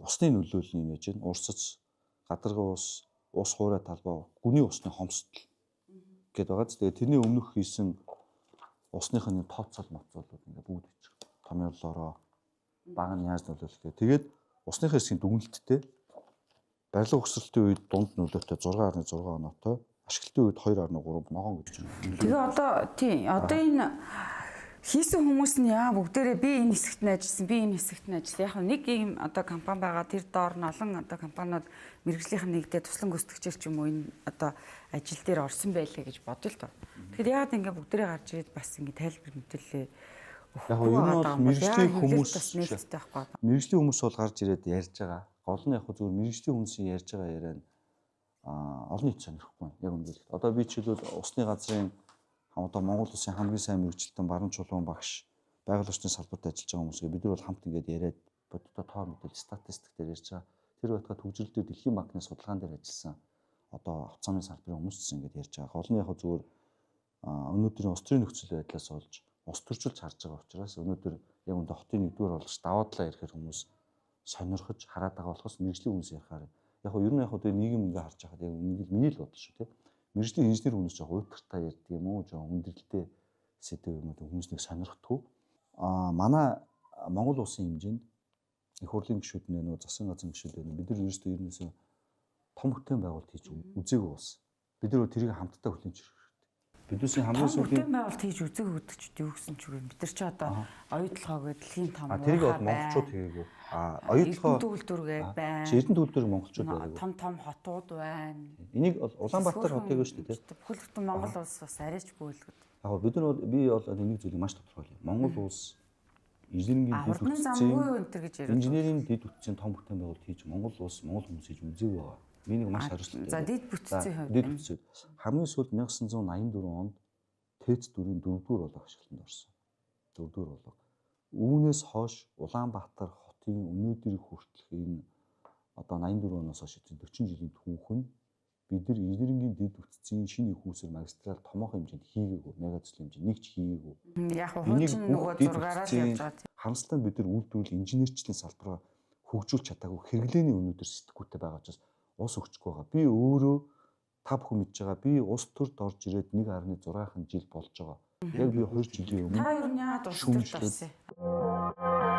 усны нөлөөлөл нь яаж вэ? Урсац, гадаргын ус, ус хуурай талбай, гүний усны хомсдол гэдээ байгаа. Тэгээ тэрний өмнөх хийсэн усных нь тооцоол моцоолууд ингээд бүгд хийж байгаа. Томьёолоороо баг нь яаж нөлөөлөх вэ? Тэгээд усныхаа хэсгийн дүгнэлттэй барилга өгсөлтийн үед дунд нөлөөтэй 6.6 оноотой, ашиглалтын үед 2.3 ногоон гэж байна. Тэгээ одоо тийм одоо энэ хийсэн хүмүүс нь яа бүгдээрээ би энэ хэсэгт нь ажилласан, би энэ хэсэгт нь ажилласан. Яг нэг ийм одоо компани байгаа, тэр доор нь олон одоо компаниуд мэргэжлийнх нь нэгдээ туслан гүйцэтгэгчээр ч юм уу энэ одоо ажил дээр орсон байлээ гэж бодъё л доо. Тэгэхээр яагаад ингэ бүгдээрээ гарч ирээд бас ингэ тайлбар мэдээлэлээ Яг нь ер нь бол мэргэжлийн хүмүүс бас нээлттэй байхгүй. Мэргэжлийн хүмүүс бол гарч ирээд ярьж байгаа. Гол нь яг зүгээр мэргэжлийн хүмүүсийн ярьж байгаа яриа нь олон нийт сонирхгүй байна. Яг үнэндээ. Одоо би жишээлбэл усны газрын одоо Монгол улсын хамгийн сайн мэргэжилтэн баруун чулуун багш байгаль орчны салбарт ажиллаж байгаа хүмүүсгээ бид нар бол хамт ингээд яриад бодиттой тоо мэдээлэл статистик дээр ярьж байгаа. Тэр байтугай төгжрөл дээр Дэлхийн банкны судалгаан дээр ажилласан одоо авто замын салбарын хүмүүс ч ингээд ярьж байгаа. Гол нь яг зүгээр өнөөдрийн улс төрийн нөхцөл байдлаас болж улс төрчилж харж байгаа учраас өнөөдөр яг үндэ хотын нэгдүгээр болгож даваа талаа ирэхээр хүмүүс сонирхож хараад байгаа болохоос мэргэжлийн хүмүүс ярихаар яг нь ер нь яг хөө нийгэм ингээ харж байхад яг үнэндээ миний л бодол шүү дээ. Мэргэжлийн инженер хүмүүс жоох уйтгартай ярьдаг юм уу, жоох хүндрэлтэй сэдэв юм уу хүмүүс нэг сонирхдаггүй. Манай Монгол улсын хэмжээнд их хурлын гишүүд нэ нөө засгийн газрын гишүүд нэ бид нар ерөөсөө ерөнөөсөө том бүтээн байгуулалт хийж үзээгүй болсон. Бид нар тэрийг хамтдаа хүлээн зөвшөөрөх хэрэгтэй. Биднээсийн хамгийн Том сүүлийн бүтээн байгуулалт хийж үзээгүй гэдэг чинь юу гэсэн ч үг юм. Бид нар чи одоо оюутлогоо гэдэг дэлхийн том тэрийг бол монголчууд хийгээгүй. Оюутлогоо Эрдэнэ төгөлдөргээ байна. Чи Эрдэнэ төгөлдөр монголчууд байгаагүй. Том том хотууд байна. Энийг бол Улаанбаатар хотыг шүү дээ. Бүхэл бүтэн Монгол улс бас арайчгүй л гэдэг. Яг бид нар бол би бол нэг зүйлийг маш тодорхойлъё. Монгол улс инженерингийн дэд Хурдны бүтцийн замгүй энэ төр гэж яриад. инженерийн дэд бүтцийн том бүтээн байгуулалт хийж Монгол улс Монгол хүмүүс хийж үзээгүй байгаа. Би нэг маш хариуцлагатай. За дэд бүтцийн хувьд. Дэд бүтцийн. Хамгийн сүүлд 1984 онд ТЭЦ 4-ийн 4-р болог ашиглалтанд орсон. 4-р болог. Үүнээс хойш Улаанбаатар хотын өнөөдрийг хүртэлх энэ одоо 84 оноос хойш 40 жилийн түүх нь бид нар инженерингийн дэд бүтцийн шинэ их үүсвэр магистрал томоохон хэмжээнд хийгээгүй, мега төслийн хэмжээнд нэг ч хийгээгүй. Яг хуучин нөгөө зургаараа л явж байгаа тийм. Харамсалтай нь бид нар үйлдвэрлэл инженерчлийн салбараа хөгжүүлж чадаагүй хэрэглээний өнөөдөр сэтгүүтэй байгаа учраас ус өгчгүй байгаа. Би өөрөө та бүхэн мэдж байгаа. Би улс төрд орж ирээд 1.6 жил болж байгаа. Яг би 2 жилийн өмнө Та ер нь яагаад улс төрд орсон юм?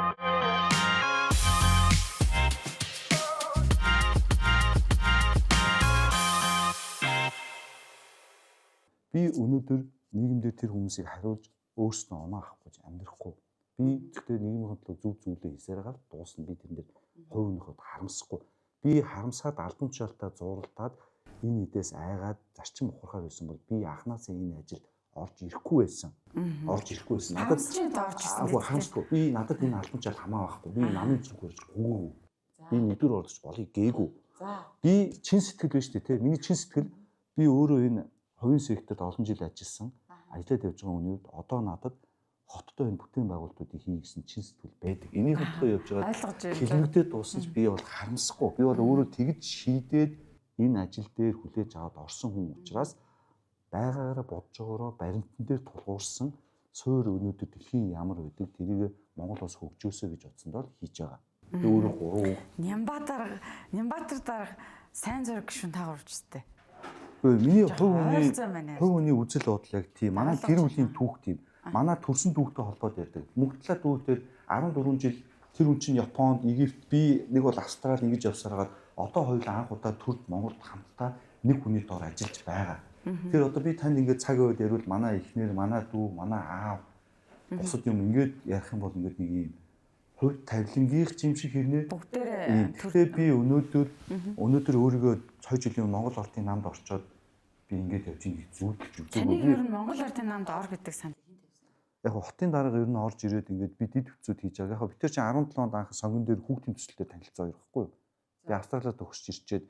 Би өнөөдөр нийгэмдээ тэр хүмүүсийг хариулж өөрснөө оноо авах гэж амьдрахгүй. Би зөвхөн нийгмийн төлөө зөв зүйлээ хийсээр гал дуусна. Би тэрэн дээр хувь нөхөд харамсахгүй. Би харамсаад албан тушаалтаа зууралдаад энэ эдээс айгаад зарчим ухрахаар байсан бол би анханасаа энэ ажилд орж ирэхгүй байсан. Орж ирэхгүй байсан. Надад орж ирсэн. Агуу харамсгүй. Би надад энэ албан жал хамаа байхгүй. Би намын зүг орж гүгээгүй. Би нэгдүгээр орж болыг гээгүй. Би чин сэтгэл биш үү те. Миний чин сэтгэл би өөрөө энэ хувийн секторт олон жил ажилласан. Ажиллаад явж байгаа хүний хувьд одоо надад хоттой энэ бүтээн байгуулалтуудыг хий гэсэн чин сэтгэл байдаг. Энийг хөтлөө явж байгаа хилмигдээ дууссан ч би бол харамсахгүй. Би бол өөрөө тэгж шийдээд энэ ажил дээр хүлээж аваад орсон хүн учраас байгаагаараа бодож байгаараа баримтан дээр тулгуурсан суур өнөөдөр дэлхийн ямар байдаг тэрийг Монгол улс хөгжөөсэй гэж бодсонд бол хийж байгаа. Би өөрөө 3 Нямбатар дарга сайн зураг гişүн та гурвчтай. Үгүй миний хувь хүний үзэл бодол яг тийм. Манай гэр бүлийн түүх тийм. Манай төрсэн түүхтэй холбоод ярьдаг. Мөнх талаа түүхтэр 14 жил тэр хүн чинь Японд, Египт, би нэг бол Австрали ингэж явсараад одоо хоёулаа анх удаа төрд Монголд хамтдаа нэг хүний дор ажиллаж байгаа. Тэр одоо би танд ингээд цаг үед ярил манай эхнэр, манай дүү, манай аав бусад юм ингээд ярих юм бол ингээд нэг юм хувь тавилангийнх юм шиг хэрнээ. Бүгдээрээ тэгэхээр би өнөөдөр өөрийгөө 2 жилийн Монгол ардын намд орчоод би ингээд явж ийн гэж зүүдэлж үзээгүй. Таны ер нь Монгол ардын намд ор гэдэг санал хэн тавьсан? Яг хотын дарга ер нь орж ирээд ингээд би дид хүчүүд хийж байгаа. Яг бид тэр чинь 17 онд анх сонгон дээр хүүхдийн төсөлтөд танилцсан хоёр байхгүй юу? Би Австралиад төгсөж ирчээд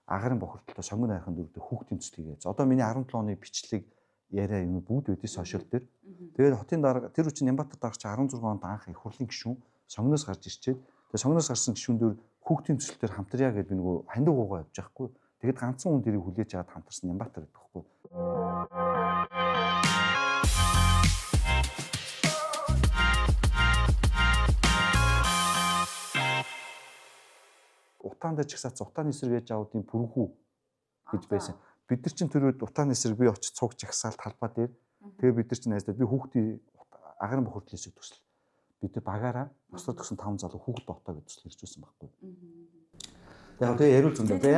агарын бохирдолтой сонгон найрхан дөрөвдө хүүхдийн төсөл хийгээз. Одоо миний 17 оны бичлэг яриа юм бүгд үүдээ сошиал дээр. Тэгээд хотын дарга тэр үчин Нямбатар дарга чи 16 онд анх их хурлын гишүүн сонгоноос гарч ирчээд тэгээд сонгоноос гарсан гишүүн дээр хүүхдийн төсөл дээр хамтрая гэдээ би нөгөө хандив гуугаа явж байхгүй. Тэгэд ганцхан хүн тэрийг хүлээж аваад хамтарсан Нямбатар гэдэг байхгүй. Утаан дээр чагсаац утааны эсрэг ээж аавдын бүрхүү гэж байсан. Бид нар чинь тэр үед утааны эсрэг би очиж цуг чагсаал талбай дээр. Тэгээ бид нар чинь найздаад би хүүхдийн агарын бохирдлын эсрэг төсөл. Бид нар багаараа бусдад төгсөн 5 залуу хүүхд дотоо гэж төсөл хэрэгжүүлсэн байхгүй. Яг тэгээ яриул зөндөө. Тэгээ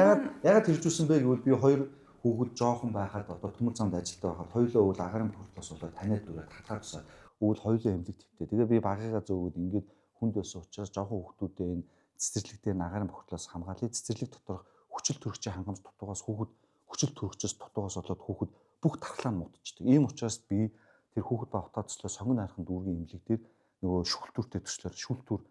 ягаад хэрэгжүүлсэн бэ гэвэл би хоёр хүүхэд жоохон байхад одоо төмөр замд ажилтаа байхад хоёулаа өвөл агарын бохирдлоос болоод таниад дүрээд хатгаар тусаад өвөл хоёулаа эмнэлэг твтээ. Тэгээ би багыгаа зөөгөөд ингээд хүнд байсан учраас жоохон хүүхдүүдээ энэ цэцэрлэг дээр агарын бохирдлоос хамгаалъя. Цэцэрлэг доторх хүчил төрөгчийн хангамж дутуугаас хүүхэд хүчил төрөгчөөс дутуугаас болоод хүүхэд бүх тархлаа нь мутчихдаг. Ийм учраас би тэр хүүхэд ба утаа төслөө сонгон найрхан дүүргийн эмнэлэг дээр нөгөө шүлтүүртэй төслөөр шүлтүүр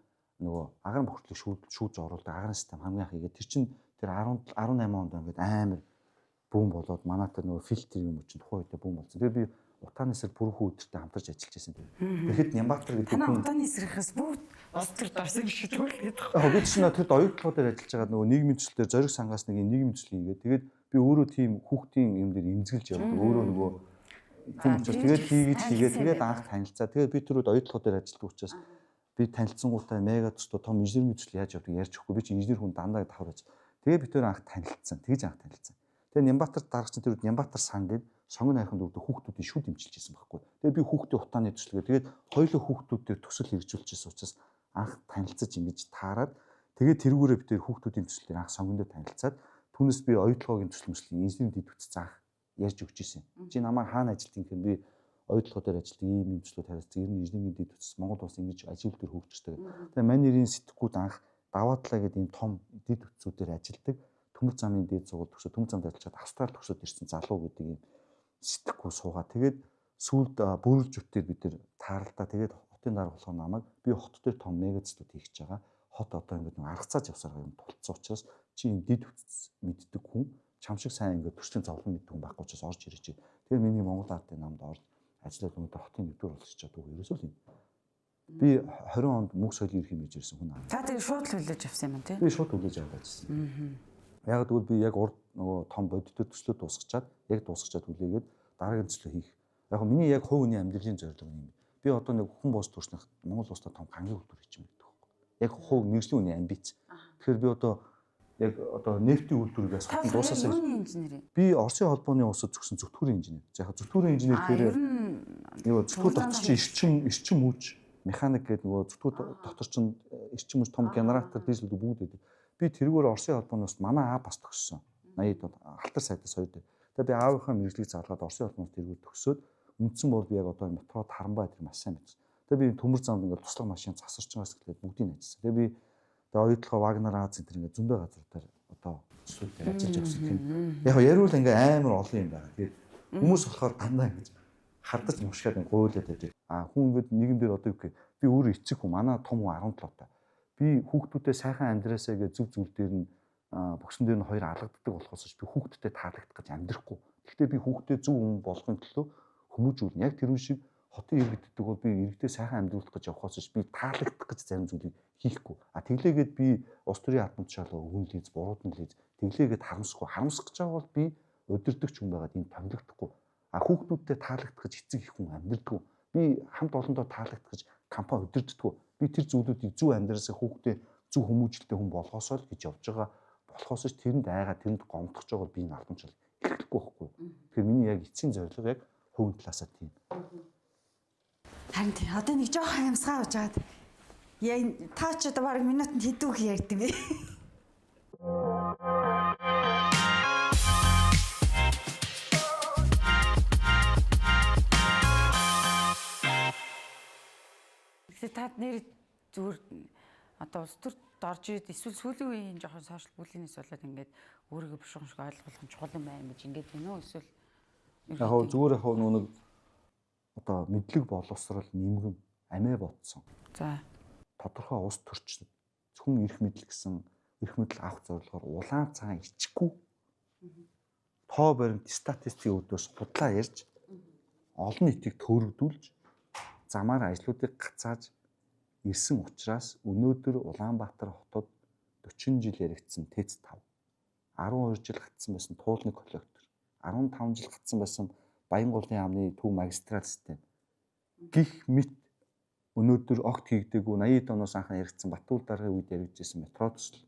нөгөө агарын бохирдлыг шүүж оруулдаг агарын систем хамгийн анх хийгээд тэр чинь тэр 18 онд ингээд амар бүүн болоод манайтай нөгөө фильтр юм уу чинь тухайн үедээ бүүн болсон. Тэгээ би утааны эсрэг бүрхүү өдөртөө хамтарч ажиллаж байсан. Тэгэхэд Нямбатар гэдэг хүн утааны эсрэгээс бүгд улс төрд орсон юм шиг түлгээд байгаа. Яг би чинь тэр оюутлогоо дээр ажиллаж байгаа нөгөө нийгмийн төсөл дээр зориг сангаас нэг нийгмийн төсөл хийгээд тэгээд би өөрөө тийм хүүхдийн юм дээр имзэглэж явдаг. Өөрөө нөгөө тийм учраас тэгээд хийгээд тэгээд анх танилцаа. Тэгээд би тэр үед оюутлогоо дээр ажилладаг учраас би танилцсангуудаа мега төслөө том инженерийн төсөл яаж явдаг ярьж өгөхгүй. Би чинь инженер хүн дандаа давхар байж. Тэгээд би тэр анх танилцсан. Тэгж анх танилцсан. Тэгээд Нямбатар дарга чинь тэр үед Нямбатар сан гээд сонгон найрхан дүүрдэг хүүхдүүдийн шүд дэмчилж байсан байхгүй. Тэгээд би хүүхдийн утааны төсөлгээ тэгээд хоёулаа хүүхдүүд дээр төсөл хэрэгжүүлчихсэн учраас анх танилцаж ингэж таарад тэгээд тэрүүгээрээ би тэр хүүхдүүдийн төсөл дээр анх сонгон дээр танилцаад түүнээс би оюутлогоогийн төсөл мөслийн инженерийн дэд бүтц анх ярьж өгч ирсэн. Чи намайг хаана ажилтдаг юм би оюутлогоо дээр ажилтдаг ийм юм төслүүд хариуцдаг. Ер нь инженерийн дэд бүтц Монгол улс ингэж ажил дээр хөгжчихдэг. Тэгээд мань нэрийн сэтгхүүд анх даваатлаа гэдэг ийм том дэд бүтцүүдээр ажилтдаг. Төмөр замын дээд сургууль төгсөө төмөр замд ажиллаад Австрали төгсөөд ирсэн залуу гэдэг ийм сэтгэхгүй суугаа. Тэгээд сүүлд бүрэлж үтээр бид нэр тааралдаа. Тэгээд хотын дарга болохоор намайг би хот дээр том мега төслүүд хийх гэж байгаа. Хот одоо ингээд нэг аргацааж явсаар юм тулцсан учраас чи юм дид бүтц мэддэг хүн чам шиг сайн ингээд төслийн зовлон мэддэг хүн байхгүй учраас орж ирэж. Тэгээд миний Монгол ардын намд орж ажиллаад өнөөдөр хотын нэгдүгээр болох чадвар ерөөсөө л юм. Би 20 онд мөнх соёлын эрхийн мэж ирсэн хүн аа. Та тэгээ шууд л хүлээж авсан юм тий? Би шууд хүлээж аваад ажилласан. Яг тэгвэл би яг урд нөгөө том бодиттой төслөө дуусгачаад яг дуусгачаад хүлээгээд дараагийн төслөө хийх. Яг миний яг хувь хүний амьдралын зорилго юм. Би одоо нэг хүн бос төрснөх Монгол улстай том гангийн үйлдвэр хийчих юм гэдэг байхгүй. Яг хувь мэргэжлийн хүний амбиц. Тэгэхээр би одоо яг одоо нефтийн үйлдвэрээс хотын дуусаасаа инженер. Би Оросын холбооны улсад зөксөн зүтгүүрийн инженер. За яг зүтгүүрийн инженер гэхээр нөгөө зүтгүүр дотор чинь эрчим хүч, механик гэдэг нөгөө зүтгүүр дотор чинь эрчим хүч том генератор, дизель бүгд байдаг. Би тэрүүгээр Оросын холбооны улсад манай аав бас төгссөн. 80-д алтар сайдаас хоёр дээр. Тэгээ би аавынхаа мэргэжлийг залгаад Оросын холбооноос тэрүүгээр төгсөөд үндсэн бол би яг одоо метро Тарамбай тэр маш сайн мэдсэн. Тэгээ би төмөр замд ингээд туслах машин засарчгаас эхлээд бүгдийг ажилласан. Тэгээ би тэгээ оюутлогоо Вагнер Аз энэ ингээд зөндөө газруудаар одоо төслүүд ажиллаж явсан тийм. Яг яриул ингээ амар олон юм байгаа. Тэгээд хүмүүс болохоор дандаа ингэж Хардаж мушгаад гуйлаад байдаг. А хүн ингээд нийгэм дээр одоо юу гэх би өөрөө эцэг хүн манай том хүн 17 та. Би хүүхдүүдэд сайхан амьдраасаа гэж зүг зүйл дээр нь бөксөн дээр нь хоёр алгаддаг болохоос би хүүхдүүдэд таалагдах гэж амьдрахгүй. Гэхдээ би хүүхдэд зөв хүн болохын төлөө хүмүүжүүлнэ. Яг тэрүүн шиг хотын иргэддэг бол би иргэдээ сайхан амьдруулах гэж явахоос би таалагдах гэж зарим зүйлийг хийхгүй. А тэглээгээд би улс төрийн албан тушаалаа өгөн лиз, буруудан лиз, тэглээгээд харамсахгүй. Харамсах гэж байгаа бол би удирдахч хүн байгаад энэ томилогдохгүй. А хүүхдүүдтэй таалагдах гэж эцэг их хүн амьдрдаггүй. Би хамт олондоо таалагдах гэж компани удирддаггүй. Би тэр зүйлүүдийг зөв амьдраасаа хүүхдээ зөв хүмүүжлэлтэй хүн болгосоо л гэж явж байгаа болохоос ч тэрэнд айгаа тэрэнд гомдох гэж байгаа би энэ албан тушаал эрхлэхгүй байхгүй. Тэгэхээр миний яг эцсийн зорилго яг хувийн талаасаа тийм. Харин тийм. Одоо нэг жоохон амьсгаа авч аваад яа та ч одоо бараг минутанд хэдэн үг ярьд юм бэ? Тэгэхээр та нэр зүгээр одоо улс төрд орж ирээд эсвэл сүүлийн үеийн жоохон сошиал бүлийнээс болоод ингээд өөрийгөө бушуухан шиг ойлгох нь чухал юм байна гэж ингээд байна уу эсвэл яг хав зүгээр яг хав нэг одоо мэдлэг боловсрал нэмгэн амиа бодсон. За тодорхой улс төрч зөвхөн эрх мэдэл гэсэн эрх мэдэл авах зорилгоор улаан цагаан ичихгүй тоо баримт статистикийн үүднээс худлаа ярьж олон нийтийг төөрөгдүүлж замаар ажлуудыг гацааж ирсэн учраас өнөөдөр Улаанбаатар хотод 40 жил яригдсан ТЭЦ 5, 12 жил гацсан байсан туулны коллектор, 15 жил гацсан байсан Баянголын амны төв магистрал систем гих мэт өнөөдөр огт хийгдээгүй 80 оноос анх яригдсан Батүр даргын үед яригдчихсэн метро төсөл.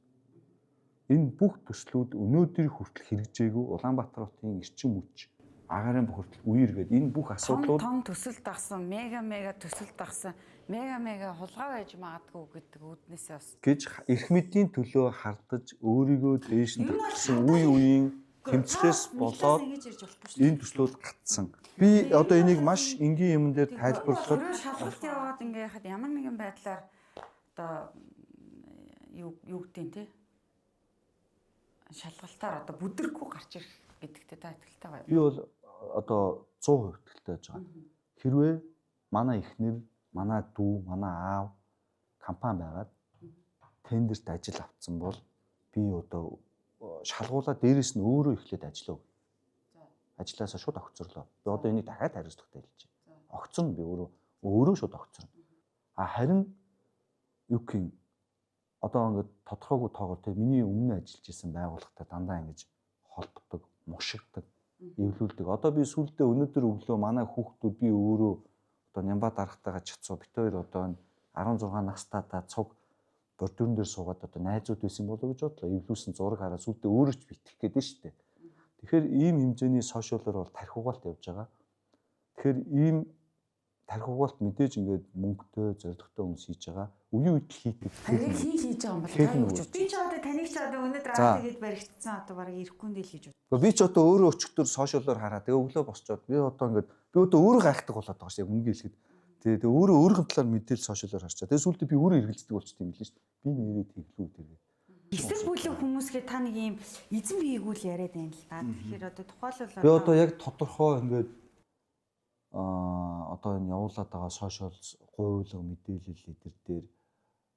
Энэ бүх төслүүд өнөөдөр хүртэл хэрэгжээгүй Улаанбаатар хотын эрчим хүч, агаарын бохирдол үер гээд энэ бүх асуудлууд том төсөл дагсан, мега төсөл дагсан, мега хулгай байж магадгүй гэдэг үүднээсээ бас гэж эрх мэдлийн төлөө хардаж өөрийгөө дээш нь татсан үе үеийн тэмцлээс болоод энэ төслүүд гацсан. Би одоо энийг маш энгийн юмн дээр тайлбарлахад шалгалт яваад ингээ яхад ямар нэгэн байдлаар одоо юу гэдгийг те шалгалтаар одоо бүдрэхгүй гарч ирэх гэдэгтээ та итгэлтэй байна. Би бол одоо 100% итгэлтэй байж байгаа. Хэрвээ манай эхнэр, манай дүү, манай аав компани байгаад тендерт ажил авцсан бол би одоо шалгуулаа дээрээс нь өөрөө эхлээд ажиллав. Ажлаасаа шууд огцорлоо. Би одоо энийг дахиад хариуцлагатай хэлж байна. Огцорно би өөрөө шууд огцорно. А харин юу гэх юм одоо ингээд тодорхойгүй тоогоор те миний өмнө ажиллаж исэн байгууллагатай дандаа ингэж холбодог, мушигдаг, эвлүүлдэг. Одоо би сүулдэ өнөөдөр өглөө манай хүүхдүүд би өөрөө одоо нямба дарахтайгаа чацуу бит хоёр одоо энэ 16 настайдаа цуг бордюрн дээр суугаад одоо найзууд байсан болов уу гэж бодлоо. Эвлүүлсэн зураг хараа сүулдэ өөрөө ч битгэх гээд нь шүү дээ. Тэгэхээр ийм хэмжээний сошиалор бол тарих угаалт явж байгаа. Тэгэхээр ийм тарих угаалт мэдээж ингээд мөнгөтэй, зорилготой хүмүүс хийж байгаа. Үеийн үед л хийдэг. Хийж байгаа юм бол та юу гэж бодож? Би ч одоо таныг ч одоо өнөөдөр аа тэгээд баригдсан одоо бараг ирэхгүй нь л гэж бодсон. Би ч одоо өөрөө өчигдөр сошиалор хараа. Тэгээ өглөө босчоод би одоо ингээд би одоо өөрөө гайхдаг болоод байгаа шүү. Яг үннийг хэлэхэд. Тэгээ өөрөө өөрийнхөө талаар мэдээлэл сошиалор харчаа. Тэгээ сүүлдээ би өөрөө эргэлздэг болчихсон юм билээ шүү дээ. Би нэрээ тэглүү тэргээ. Эсрэг бүлэг хүмүүсгээ та нэг юм эзэн биегүй л яриад байна л да. Тэгэхээр одоо тухайлбал би одоо яг тодорхой ингээд одоо энэ явуулаад байгаа сошиал гуйлга мэдээлэл эдэр дээр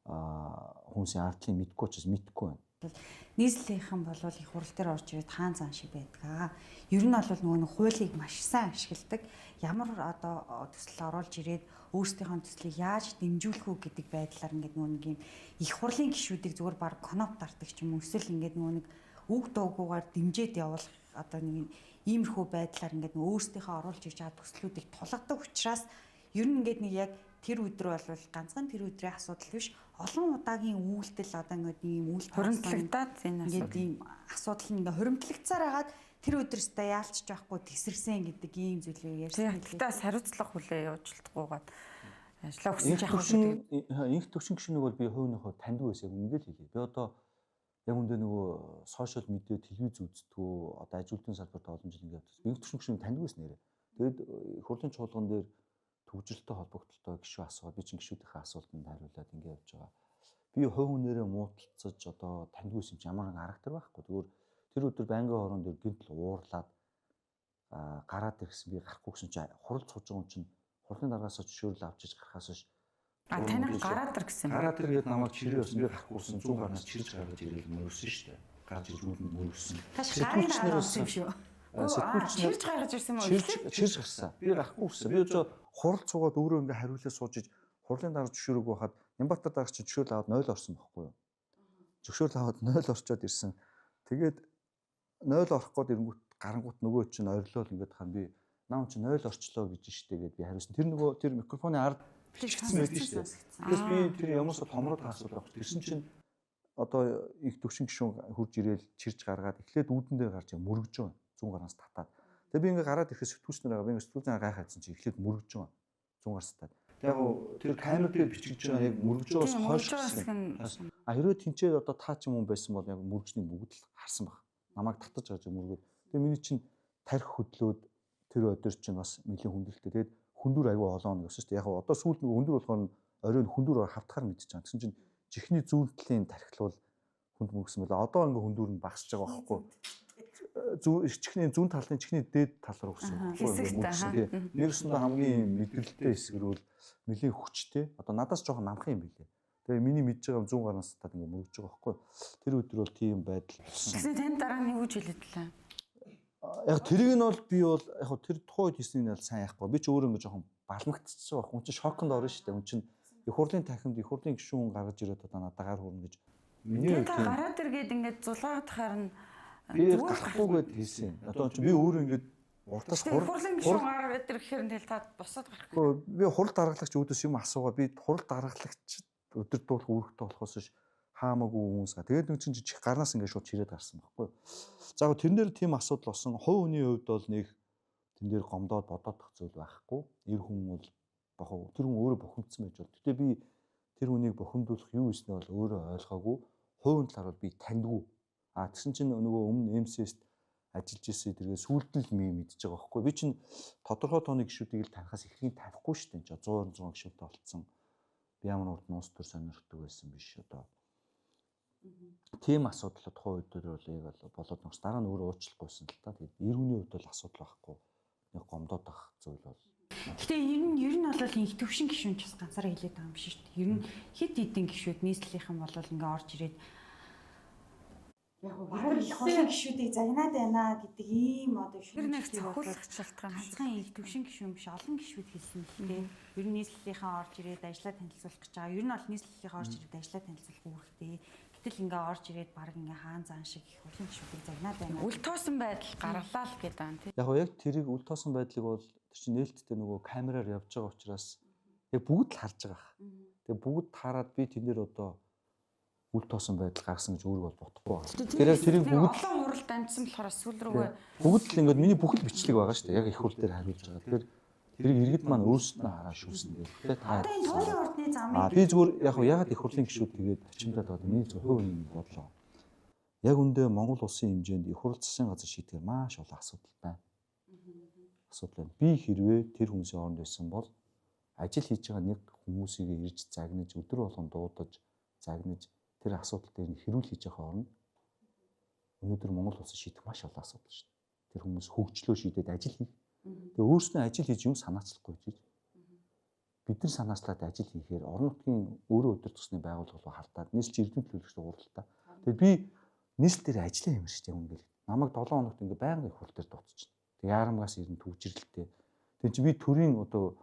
хүмүүсийн ардлын мэдгүй учраас мэдгүй байна. Нийслэлийнхэн бол их хурал дээр орж ирээд хаан зан шиг байдаг. Ер нь бол нөгөө нэг хуулийг маш сайн ашигладаг. Ямар одоо төсөл оруулж ирээд өөрсдийнхөө төслийг яаж дэмжүүлэх үү гэдэг байдлаар ингээд нөгөө нэг юм их хурлын гишүүдийг зүгээр баг кноп дардаг ч юм уу эсвэл ингээд нөгөө нэг үг дуугүйгээр дэмжиж явуулах одоо нэг иймэрхүү байдлаар ингээд нөгөө өөрсдийнхөө оруулж ирж байгаа төслүүдийг тулгадаг учраас ер нь ингээд нэг яг тэр өдөр бол ганцхан тэр өдрийн асуудал биш олон удаагийн үйлдэл одоо ингээд нэг юм үйлдэл хуримтлагдаад энэ асуудал ийм асуудал нь ингээд хуримтлагдсаар хагаад тэр өдрөөсөө яалчж байхгүй тесэрсэн гэдэг ийм зүйлийг ярьсан. Гэхдээ хариуцлага хүлээ явуулдаггүйгээд ажлаа өгсөн ч яах вэ? Инх төвшин гişүнийг бол би хувийнхөө таньдаг байсан яг үнэндээ л хэлье. Би одоо яг үндэ нөгөө сошиал медиа телевиз үздэггүй одоо ажилтны салбарт олон жил ингээд явдаг. Инх төвшин гişүнийг таньдаг байсан нэрээ. Тэгээд их хурлын чуулган дээр төгжрөлтэй холбогдлолтой гişүү асуугаад би чинь гişүүдийнхээ асуултанд хариулаад ингэ явж байгаа. Би хувь хүнээрээ муудалцаж одоо таньдгүй юм чи ямар нэгэн характер байхгүй. Тэгвэр тэр өдөр байнгын хорон дээр гинтл уурлаад Гараад ирсэн, би гарахгүй гэсэн чинь хурал сууж байгаа хүн чинь хурлын дараагаас зөвшөөрөл авч иж гарахаас ш. А таныг гараад ир гэсэн юм. Гараад иргээд намайг чирээ явсан, би гарахгүйсэн, зүүн гарнаас чирж гаргаж ирээл мөрөсөн шүү дээ. Гарч иж үүдэн мөрөсөн. Тааш гарын дараа орсон юм шүү. Сэтгүүлч чирж гаргаж ирсэн юм уу? Чирж гарсан. Би гарахгүй гэсэн. Би одоо хурал цугаад өөрөө ингээ хариулаа сууж иж хурлын дараа зөвшөөрөөгүй хахад Нямбатар дарга чинь зөвшөөрөл аваад 0 орсон байхгүй юу? Зөвшөөрөл аваад 0 орчоод ирсэн. Тэгээд 0 орох гээд ирэнгүүт гарангуут нөгөө чинь орилол ингээд хаа би наам чинь 0 орчлоо гэж штэ гэд би хариулсан. Тэр нөгөө тэр микрофоны ард бичигдсэн байдаг штэ. Тэгээс би тэр ямарс томроод асуулаа авах. Тэгсэн чинь одоо их төвшин гишүүн хурж ирээл чирж гаргаад эхлээд үүдэн дээр гарч мөргөж байгаа. Зүүн гараас татаад. Тэгээ би ингээ гараад ирэхэд сэтгүүлч нар байгаа. Би ингээ сэтгүүлчийн гайхаадсан чи эхлээд мөргөж байгаа. Зүүн гараас татаад. Тэг яг тэр камер дээр бичигдэж байгаа яг мөргөж байгаас хойш гэсэн. А хэрвээ тэнцээд одоо та ч юм уу байсан бол яг мөргөжний бүгд л харсан баг. Намайг татаж гарч мөргөөд. Тэгээ миний чинь тарих хөдлөөд тэр өдөр чинь бас нэлийн хүндрэлтэй. Тэгээд хүндүр аягүй олон хоног явсан шүү дээ. Яг одоо сүүлд нэг хүндүр болохоор нь оройн хүндүр хавтахаар мэдчихэж байгаа. Тэгсэн чинь чихний зүүн талын тархилуул хүнд мөргсөн байлаа. Одоо ингээ хүндүр нь багасж байгаа байхгүй. Зүүн чихний зүүн талын чихний дээд тал руу өссөн. Нэрсэндээ хамгийн мэдрэлтэй хэсэг рүү нэлийн хүчтэй. Одоо надаас жоохон намхан юм билээ. Тэгээ миний мэдж байгаа зүүн гарнаас татаад ингээ мөргөж байгаа байхгүй. Тэр өдөр бол тийм байдал болсон. Тэгсэн тань дараа нь юу гэж хэлээд лээ? Яг тэрийг нь бол би бол яг тэр тухайн үед хийснийг нь бол сайн яахгүй. Би ч өөрөө ингээ жоохон балмагдчихсан байх. Хүн чинь шоконд орно шүү дээ. Хүн чинь их хурлын танхимд их хурлын гишүүн гаргаж ирээд одоо надаа гар хүрнэ гэж. Миний хувьд гараад иргээд ингээд зулгаадахаар нь би гарахгүйгээд хийсэн. Одоо чи би өөрөө ингээд уртаас хурлын гишүүн гараад ирэхээр нь тэгэл та босоод гарахгүй. Би хурал дарглагч үүдээс юм асуугаа. Би хурал дарглагч өдөрдуулах үүрэгтэй болохоос ш хаамаагүй хүмүүс га. Тэгээд нэг чинь чих гарнаас ингээд шууд чирээд гарсан байхгүй. За яг тэрэн дээр тийм асуудал болсон. Хувь хүний хувьд бол нэг тэн дээр гомдоод бодоодох зүйл байхгүй. Эр хүн бол бохоо тэр хүн өөрөө бухимдсан байж бол. Гэтэ би тэр хүнийг бухимдуулах юу хийснээ бол өөрөө ойлгоогүй. Хувийн талаар бол би таньдгүй. А тэгсэн чинь нөгөө өмнө МСС-т ажиллаж исэн тэргээ сүүлд л мэдж байгаа байхгүй. Би чинь тодорхой тооны гишүүдийг л танихаас ихрийн танихгүй шүү дээ. 126 гишүүнтэй болцсон. Би ямар урд нь улс төр сонирхдаг байсан биш одоо. Тийм асуудал тухайн үед бол яг болоод нэгс дараа нь өөрөө уучлахгүйсэн л та. Тэгээд эр хүний хувьд бол асуудал байхгүй. Нэг гомдоод ах зүйл бол. Гэтэ ер нь бол инх төвшин гишүүн ч бас ганцаараа хэлээд байгаа юм биш шүү дээ. Ер нь хэд хэдэн гишүүд нийслэлийнхэн бол ингээ орж ирээд яг бараг их хурлын гишүүдийг загнаад байна гэдэг ийм одоо тэр нэг цохиулах шалтгаан ганцхан инх төвшин гишүүн биш олон гишүүд хэлсэн л дээ. Ер нь нийслэлийнхэн орж ирээд ажиллаа танилцуулах гэж байгаа. Ер нь бол нийслэлийнхэн орж ирээд ажиллаа танилцуулах үүрэгтэй. Гэтэл ингээ орж ирээд бараг ингээ хаан заан шиг их хурлын гишүүдийг загнаад байна. Үл тоосон байдал гаргалаа л гэдэг юм тий. Яг яг тэрийг үл тоосон байдлыг бол тэр чинь нээлттэй нөгөө камераар явж байгаа учраас яг бүгд л харж байгаа. Тэгээ бүгд таарад би тэн дээр одоо үл тоосон байдал гаргасан гэж үүрэг бол бодохгүй байна. Тэгэхээр яг тэрийг бүгд олон хурал дамжсан болохоор сүүл рүүгээ бүгд л ингээд миний бүхэл бичлэг байгаа шүү дээ. Яг их хурл дээр хариулж байгаа. Тэгэхээр тэрийг иргэд маань өөрсдөө хараа шүүсэн дээр. Тэгээ та одоо энэ туулын ордны замыг би зүгээр яг ягаад их хурлын гишүүд тэгээд ачимдаад байгаа. Миний зөв хувь хүний бодлоо. Яг үндэ Монгол улсын хэмжээнд их хурл засгийн газар шийтгэр маш олон асуудал байна. Асуудал байна. Би хэрвээ тэр хүмүүсийн оронд байсан бол ажил хийж байгаа нэг хүмүүсийг ирж загнаж өдөр болгон дуудаж загнаж тэр асуудал дээр нь хэрүүл хийж байгаа оронд өнөөдөр Монгол улсад шийдэх маш олон асуудал шүү дээ. Тэр хүмүүс хөгжлөө шийдээд ажил хийх. Тэгээ өөрснөө ажил хийж юм санаачлахгүй гэж бид нар санаачлаад ажил хийхээр орон нутгийн өөрөө удирдахсны байгууллага руу халтаад нийслэл эрдэм төлөөлөгчд уралдаа. Тэгээ би нийслэл дээр ажиллаа юм шиг юм ингээл. Намайг 7 хоногт ингээ байнга их хурл дээр дуудчихна. Тэгээ ярамгаас ирэн түгжрэлтэй. Тэгээ чи би төрийн одоо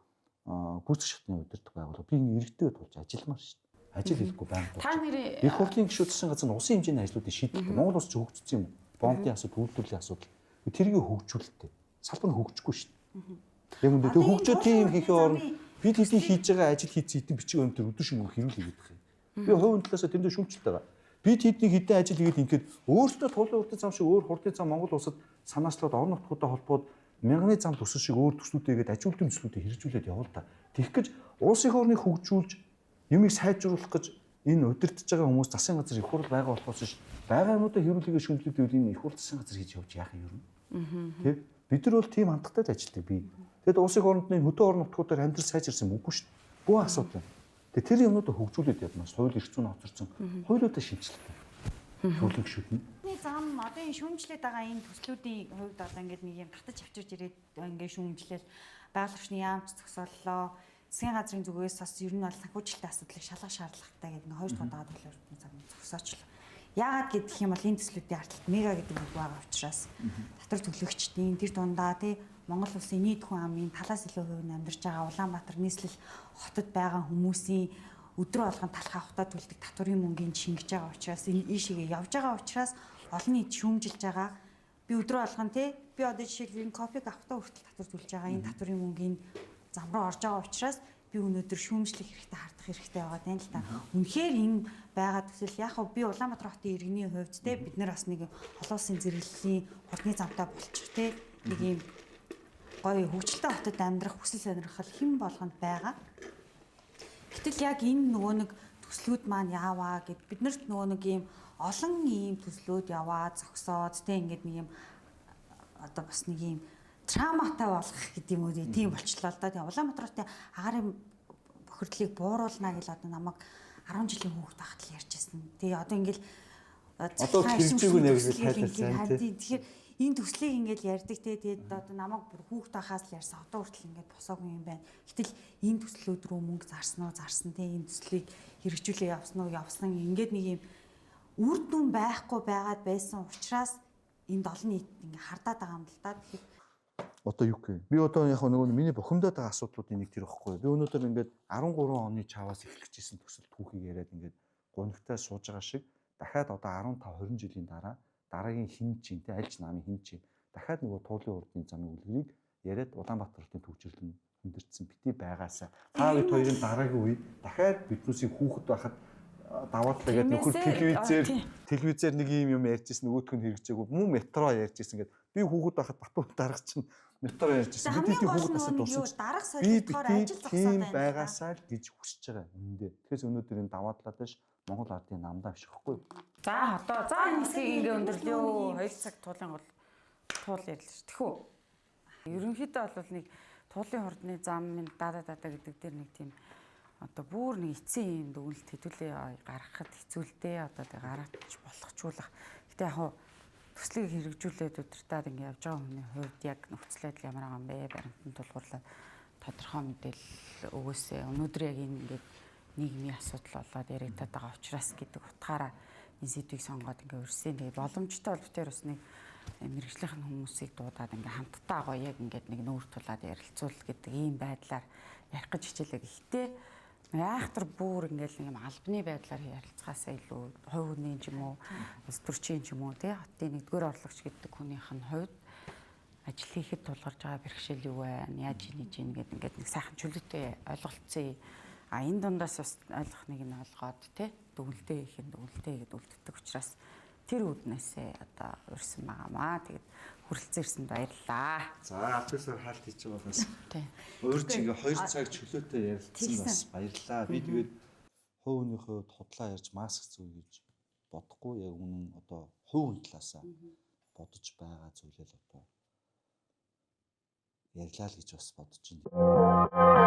гүйцэтгэх шатны удирдах байгууллага би ингээ иргэдтэй тулж ажилламаар шүү дээ. Ажил хийхгүй байнга. Та нэрээ их хурлын гишүүд засгийн газар нь улсын хэмжээний ажлуудыг шийдэлтэй. Монгол улс ч хөгжсөн юм. Бомбын асуудал, үйлдвэрлэлийн асуудал. Тэрийг хөгжүүлэлтэй. Салбар нь хөгжихгүй шүү дээ. Яг үндэ тэг хөгжөө тийм хийхээ оронд бид хэдний хийж байгаа ажил хийц хэдэн бичиг баримтаар өдөр шөнөгүй хэрүүл хийгээд байгаа юм. Би хувийн талаасаа тэрэндээ шүүмжлэлт байгаа. Бид хэдний хэдэн ажил хийгээд ингээд өөртөө тулын урдын зам шиг өөр хурдын зам Монгол улсад санаачлаад орон нутгуудаа холбоод мянганы зам төсөл шиг өөр төслүүдээ хийгээд аж үйлдвэрлэлийн төслүүдээ хэрэгжүүлээд явал та. Тэгэх гэж улсын орныг хөгжүүлж юмыг сайжруулах гэж энэ удирдах байгаа хүмүүс засгийн газар их хурл байгаа болохоос ш байгаа юмудаа хэрүүлгээ шүүмжлээд байвал энэ их хурл засгийн газар хийж явж яах юм ер нь. Тэ? Бид нар бол тийм хандлагатай л ажилладаг би. Тэгэд улсын оронд нь хөдөө орон нутгуудаар амьдрал сайжирсан юм үгүй шүү дээ. Бүх асуудал байна. Тэгээ тэр юмнуудаа хөгжүүлээд явна. Хууль эрх зүйн хоцорсон. Хуулиудаа шинэчлэлтэй. Төвлөн гişүүд нь. Зам одоо энэ шүүмжлээд байгаа энэ төслүүдийн хувьд одоо ингээд нэг юм татаж авчирч ирээд ингээд шүүмжлээл байгаль орчны яамч зогсооллоо. Засгийн газрын зүгээс бас ер нь бол санхүүжилтийн асуудлыг шалгах шаардлагатай гэдэг ингээд хоёр дахь удаа төлөв хурдны замыг зогсоочлоо. Яагаад гэдэг юм бол энэ төслүүдийн ардталт мега гэдэг үг байгаа учраас татвар төлөгчдийн тэр дундаа тий Монгол улсын нийт хүн амын талаас илүү хувь нь амьдарч байгаа Улаанбаатар нийслэл хотод байгаа хүмүүсийн өдрө болгон талх авахтаа төлдөг татварын мөнгийг шингэж байгаа учраас энэ ийшээгээ явж байгаа учраас олон нийт шүүмжилж байгаа. Би өдрө болгон тий би одоо жишээлбэл энэ кофег авахтаа хүртэл татвар төлж байгаа. Энэ татварын мөнгийн зам руу орж байгаа учраас би өнөөдөр шүүмжлэх хэрэгтэй, хардах хэрэгтэй байгаа тань л та. Үнэхээр энэ байгаа төсөл яг хав би Улаанбаатар хотын иргэний хувьд те бид нар бас нэг олон улсын зэрэглэлийн хурдны замтай болчих те нэг юм гоё хөгжилтэй хотод амьдрах хүсэл сонирхол хэн болгонд байгаа. Гэтэл яг энэ нөгөө нэг төслүүд маань яаваа гэд биднэрт нөгөө нэг ийм олон ийм төслүүд яваа зогсоод те ингээд нэг юм одоо бас нэг ийм травматай болох гэдэг юм уу тийм болчлоо л да. Тэгээ Улаанбаатар хотын агаарын бохирдлыг бууруулна гэж одоо намайг 10 жилийн хүүхэд байхад л ярьжсэн. Тэгээ одоо ингээл одоо хэрэгжээгүй нэ гэж тайлбарласан тийм. Тэгэхээр энэ төслийг ингээл ярьдаг те тэгээд одоо намайг бүр хүүхэд байхаас л ярьсан. Одоо хүртэл ингээд босоогүй юм байна. Гэтэл энэ төслүүд рүү мөнгө зарсан уу зарсан те энэ төслийг хэрэгжүүлээ явсан уу явсан ингээд нэг юм үр дүн байхгүй байгаад байсан учраас энд олон нийт ингээ хардаад байгаа юм л да. Тэгэхээр одоо юу гэх юм? Би одоо яг нөгөө миний бухимдаад байгаа асуудлуудын нэг тэр ихгүй. Би өнөөдөр ингээд 13 оны чаваас эхлэжсэн төсөл түүхийг яриад ингээд гунигтай сууж байгаа шиг дахиад одоо 15 20 жилийн дараа дараагийн хин чинь те альж намын хин чинь дахиад нөгөө туулын урдын замын үлгэрийг яриад Улаанбаатар хотын төвчрлөн хүндэрсэн бити байгаасаа та бид хоёрын дараагийн үе дахиад биднүүсийг хүүхэд байхад даваад л гээд нөхөр телевизээр нэг юм юм ярьжсэн нөгөөх нь хэрэгжээгүй мөн метро ярьжсэн гээд би хүүхэд байхад Батүр дарга чинь метро ярьжсэн бид тийм хүүхэд насад дурсан дарга солигдохоор ажил зогсоод байна байгаасаа л гэж хүсэж байгаа үнэндээ. Тэгэхээр өнөөдөр энэ даваа талаад биш Монгол ардын намдаа биш хэвгүй. За одоо за энэ хэсгийг ингээ өндөрлөө. 2 цаг туулын гол туул ярьлаа ш. Тэхүү. Ерөнхийдөө бол нэг туулын хурдны зам минь дада дада гэдэг дээр нэг тийм одоо бүр нэг эцсийн юм дүгнэлт хэдүүлээ гаргахад хэцүү л дээ. Одоо тэг гаргаж болохчулах. Гэтэ яг хуу төслийг хэрэгжүүлээд удирдаад ингээ явж байгаа хүний хувьд яг нөхцөл байдал ямар байгаа юм бэ? Баримтан тулгуурлаад тодорхой мэдээлэл өгөөсэй. Өнөөдөр яг энэ ингээд нийгмийн асуудал болоод яригдаад байгаа учраас гэдэг утгаараа энэ сэдвийг сонгоод ингээ урьсан. Тэгээ боломжтой бол битэр бас нэг мэргэжлийнхэн хүмүүсийг дуудаад ингээ хамтдаа гоё яг ингээд нэг нүүр тулаад ярилцуул гэдэг ийм байдлаар ярих гэж хичээлээ. Гэхдээ айхтар бүр ингээл нэг юм албаны байдлаар ярилцгаасаа илүү хувь хүний ч юм уу, улс төрчийн ч юм уу тий хотын нэгдүгээр орлогч гэдэг хүнийх нь хувьд ажил хийхэд тулгарч байгаа бэрхшээл юу вэ? Яаж ийж ийн гэдэг ингээд нэг сайхан чөлөөтэй ойлголцсон. А энэ дундаас бас ойлгох нэг нь олгоод тий дүгнэлтээ хийх нь дүгнэлтээ хийгээд үлддэг учраас тэр үүднээсээ одоо урьсан байгаамаа. Тэгээд хүрэлцэн ирсэнд баярлалаа. За албасаар хаалт хийж байгаа бас. Урьж ингээ 2 цаг чөлөөтэй ярилцсан бас баярлалаа. Би тэгээд хувь хүний хувьд худлаа ярьж маск зүй гэж бодохгүй яг үнэн одоо хувь хүн талаасаа бодож байгаа зүйлээ л одоо ярьлаа л гэж бас бодож байна.